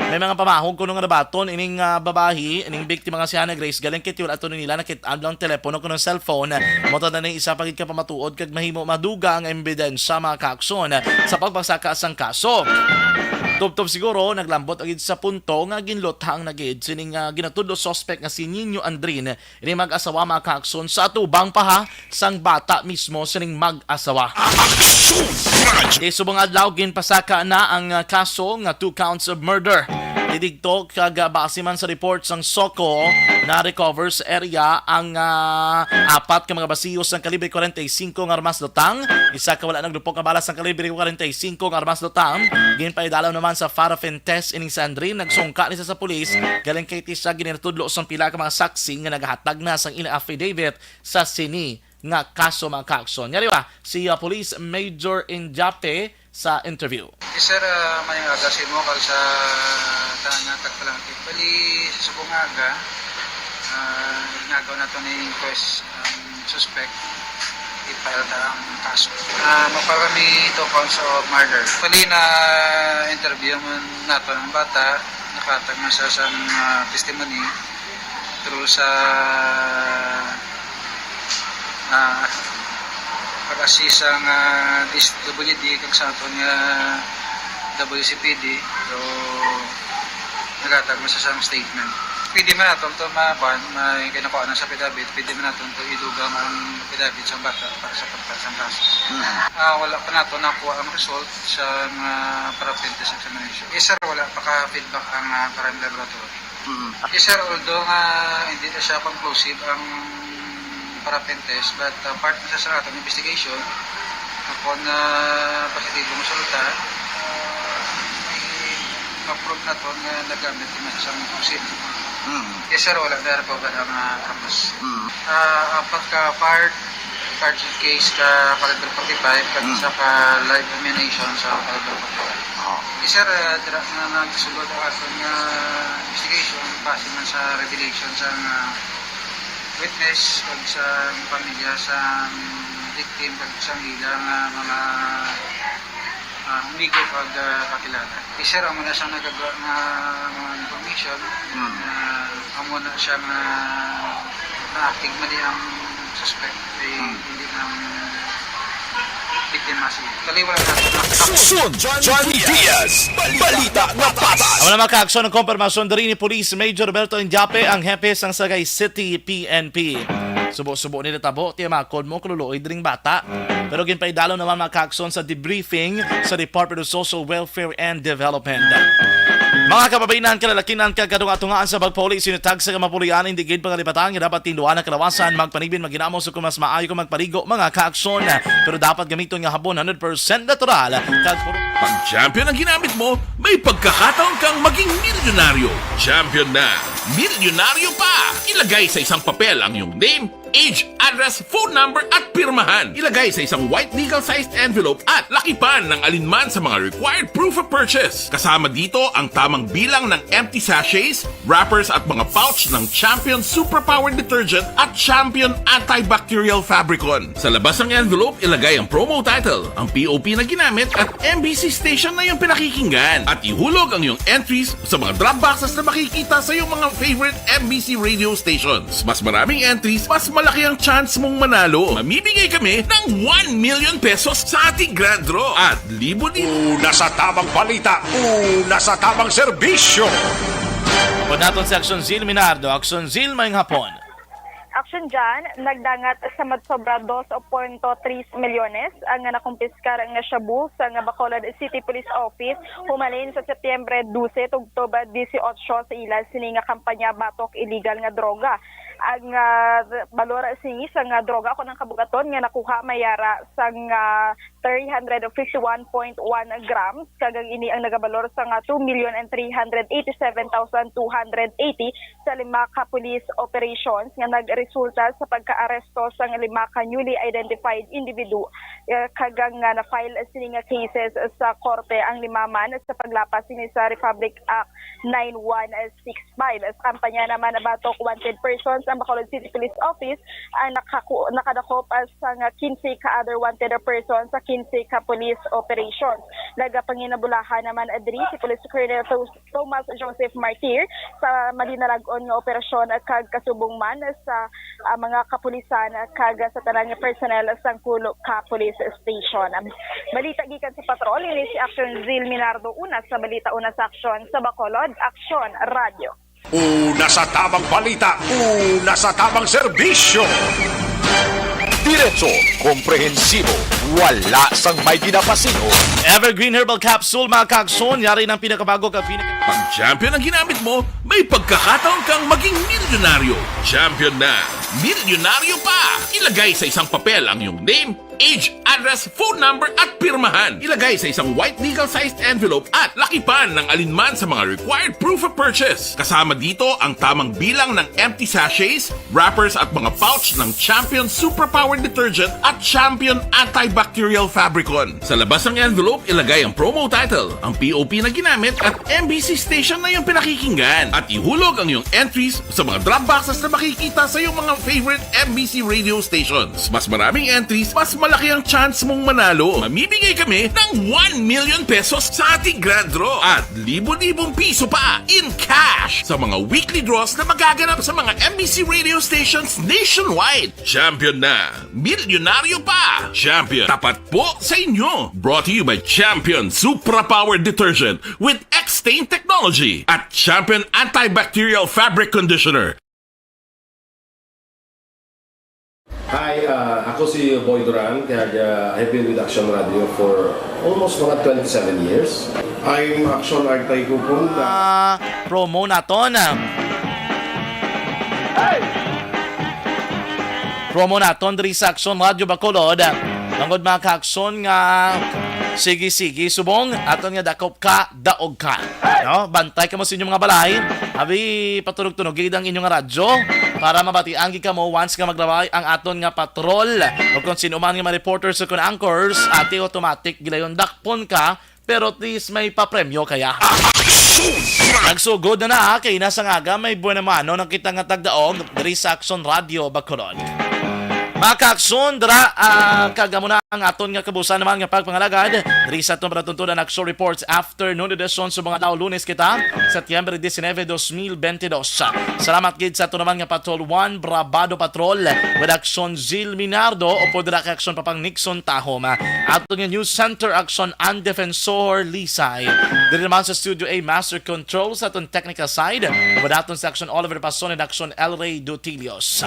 may mga pamahog kuno nga nabaton ining, ah, babayi, ining biktima nga si Hana Grace, galing kay wala to nila nakit-an lang telepono kuno cellphone. Mo to na ning isa pa gid ka pamatuod kag mahimo maduga ang ebidensya, mga kaakson, sa pagbasaka sang kaso. Tubtob siguro naglambot agid sa punto nga ginluthang na gid sining, ah, ginatudlo suspect nga si Nino Andrin, ini mag-asawa, mga kaakson, sa atubang pa ha sang bata mismo sining mag-asawa. Aksyon! Kay subong adlaw ginpasaka na ang, ah, kaso nga two counts of murder. Didto kag, ah, base man sa report sang SOCO, na-recover sa area ang, ah, apat ka mga basiyo sang kalibre forty-five nga armas lutang, isa ka wala naglupok nga bala sang kalibre forty-five nga armas lutang. Ginpaidalaw naman sa paraffin test ining si Andrin. Nagsungka ni sa, sa pulis, galing kay ti siya ginatudlo sang pila ka mga saksi nga nagahatag na sang ila affidavit sa sini nga kaso, mga kaakson. Yari ba si, ah, Police Major Indiape sa interview? Yes, sir, ah, may aga sa imo, kag sa tanan nga tagpalangitan. Bali, sa subong nga aga, ah, inagaw nato ni quest ang suspect, i-file ta ang kaso. Ah, mapara mi two counts of murder. Bali, na-interview man nato ang bata, nakahatag man siya sang, ah, testimony through sa, ah, pag-assist sang, ah, D S W D kag sa aton nga W C P D. So, naghatag man siya sang statement. Pwede man naton to ma-, kuan, may kinakuha na sa affidavit, pwede man naton to idugang ang affidavit sa bata para sa pagpal sang kaso. Mhm. Ah, wala pa nato nakuha ang result sa mga paraffin test examination. Yes, sir, wala pa ka-feedback ang, ah, crime laboratory. Mhm. Yes, sir, although nga hindi na siya conclusive ang paraffin test, but, ah, part na siya sa aton investigation. Kung, ah, positibo ang resulta, ah, may ma-prove naton nga nagamit ni Mister Sam Joseph. Mm. Yes, sir, wala na recover ang, ah, armas. Mm. Ah, apat ka fired cartridge case ka caliber forty-five, kag Mm. isa ka live ammunition sa caliber forty-five. Oh. Yes, sir, ah, dira na nagsulod ang aton nga investigation, base man sa revelation sa nga witness kag sa pamilya sa victim kag sa ila nga mga, ah, amigo kag, ah, kakilala. Yes, sir, amo na siya nagagawa nga mga information. Hmm. Ah, amo na siya nga na-active man ang suspect, eh, Hmm. hindi na ang biktima siya. Kaliwa na. Aksyon! Johnny Diaz, balita nga patas. Amo na, mga kaaksyon, ang kompirmasyon diri ni Police Major Roberto Indiape, ang hepe sang Sagay City P N P. Subo-subo ni natabo, tiyamakon mo, kaluluoy diring bata. Pero ginpaidalom naman, mga kaaksyon, sa debriefing sa Department of Social Welfare and Development. Mga kababayen-an, kalalakin-an, kag katunga-tungaan sa pagpauli, sinutag sa kamapulian, hindi gid pangalipatan nga dapat tinduan ang kalawasan, magpanibin, maghinamos, o kung mas maayo kung magpaligo, mga kaaksyon. Pero dapat gamiton nga habon, hundred percent natural, kag puro Pag champion ang ginamit mo, may pagkakataon kang maging milyonaryo. Champion na! Milyonaryo pa! Ilagay sa isang papel ang iyong name, age, address, phone number, at pirmahan. Ilagay sa isang white legal-sized envelope at lakipan ng alinman sa mga required proof of purchase. Kasama dito ang tamang bilang ng empty sachets, wrappers, at mga pouch ng Champion Superpower Detergent at Champion Antibacterial Fabricon. Sa labas ng envelope, ilagay ang promo title, ang P O P na ginamit, at M B C station na iyong pinakikinggan. At ihulog ang iyong entries sa mga drop boxes na makikita sa iyong mga favorite M B C radio stations. Mas maraming entries, mas malaki ang chance mong manalo. Mamimigay kami ng one million pesos sa ating grand draw at libo-libo. Una sa tamang balita, una sa tamang serbisyo. Pag naton si Action Zil Minardo. Action Zil, maayong hapon. Action Jan, nagdangat sa madsobra dos punto tres milyones ang nakumpiskar nga shabu sa nga Bacolod City Police Office humalin sa Setyembre dose tubtob disiotso sa ila sini nga kampanya batok illegal nga droga. Ang ah, balor sini sa nga droga, ako ng kabugaton, nga nakuha mayara sa nga three hundred fifty-one point one grams, kag ang ini ang nagabalor sa nga two million and three hundred eighty-seven thousand two hundred eighty sa lima ka police operations nga nagresulta sa pagkaaresto sa nga lima ka newly identified individual, eh, kag ang nga na-file sini nga cases sa korte ang lima man sa paglapas sini sa Republic Act nine one six five. Sa kampanya naman batok wanted persons ang Bacolod City Police Office ang nakaku- nakadakop, ah, sa nga quince ka other wanted persons sa quince ka police operations. Nagapanginabulahan naman diri si Police Colonel Tho- Thomas Joseph Martir sa malinalagon nga operasyon kag kasubong man sa, ah, mga kapulisan kag sa tanan nga personnel sang Kulo ka Police Station. Balita gikan sa patrol, ini si Action Zil Minardo, una sa balita, una sa aksyon sa Bacolod, Aksyon Radio. Una sa tamang balita, una sa tamang serbisyo. Diretso, komprehensibo, wala sang may ginapasino. Evergreen Herbal Capsule, mga kaaksyon, yari ng pinakabago ka pinaka- Pag champion ang ginamit mo, may pagkakataon kang maging milyonaryo. Champion na, milyonaryo pa! Ilagay sa isang papel ang iyong name, age, address, phone number, at pirmahan. Ilagay sa isang white legal-sized envelope at lakipan ng alinman sa mga required proof of purchase. Kasama dito ang tamang bilang ng empty sachets, wrappers, at mga pouch ng Champion Superpower Detergent at Champion Antibacterial Fabricon. Sa labas ng envelope, ilagay ang promo title, ang P O P na ginamit, at M B C station na iyong pinakikinggan. At ihulog ang iyong entries sa mga drop boxes na makikita sa iyong mga favorite M B C radio stations. Mas maraming entries, mas malaki ang chance mong manalo. Mamimigay kami ng one million pesos sa ating grand draw at libo-libong piso pa in cash sa mga weekly draws na magaganap sa mga M B C radio stations nationwide. Champion na! Milyonaryo pa! Champion, tapat po sa inyo! Brought to you by Champion Supra Power Detergent with X-Stain Technology at Champion Antibacterial Fabric Conditioner. Hi, uh, ako si Boy Duran, kag uh, I've been with Action Radio for almost mga twenty-seven years. I'm Action Artay Kupon. Ah, promo naton. Promo naton diri sa Action Radio Bacolod. Tungod, mga kaaksyon, nga sige-sige subong, aton nga dakop ka, daog ka. No? Bantay kamo sa inyong mga balay. Abi, patunog-tunog gid ang inyong radyo para mabatian gid kamo once nga maglabay ang aton nga patrol. O kung sino man nga mga reporters o kung anchors, ati automatic gilayon dakpon ka, pero at least may papremyo kaya. Nagsugod na na, kay nasa nga aga may buwan naman, no? Nakita nga tagdaog diri sa Action Radio Bacolod. Mga kaaksyon, dira, ah, kag amo na ang aton nga kabuusan naman nga pagpangalagad diri sa aton palatuntunan Aksyon Reports Afternoon Edition sa mga adlaw Lunes kita, Setyembre disinebe, dos mil bente dos. Salamat gid sa aton naman nga Patrol One, Brabado Patrol, with Aksyon Zil Minardo, upod dira kay Aksyon Papang Nixon Tahom. Aton nga News Center, Aksyon An Defensor Lisay. Diri naman sa Studio A, Master Control sa aton technical side, upod aton sa Aksyon Oliver Pason and Aksyon El Rey Dutilios.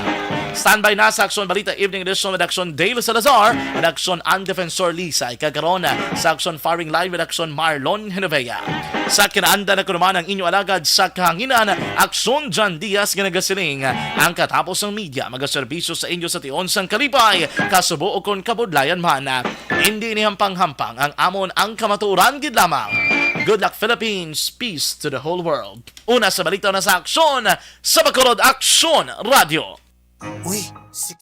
Standby na sa Aksyon Balita Evening Edition with Aksyon Dale Salazar and Aksyon An Defensor Lisay. Kag karon sa Aksyon Firing Line with Aksyon Marlon Genovea. Sa kinaanda na ko naman ang inyo alagad sa kahanginan, Aksyon John Diaz, nga nagasiling, ang katapos sang media magaserbisyo sa inyo sa tion sang kalipay, kasubo ukon kabudlayan man. Indi ini hampang-hampang ang amon, ang kamatuoran gid lamang. Good luck, Philippines. Peace to the whole world. Una sa balita na sa Aksyon, sa Bacolod Aksyon Radio. Uy, si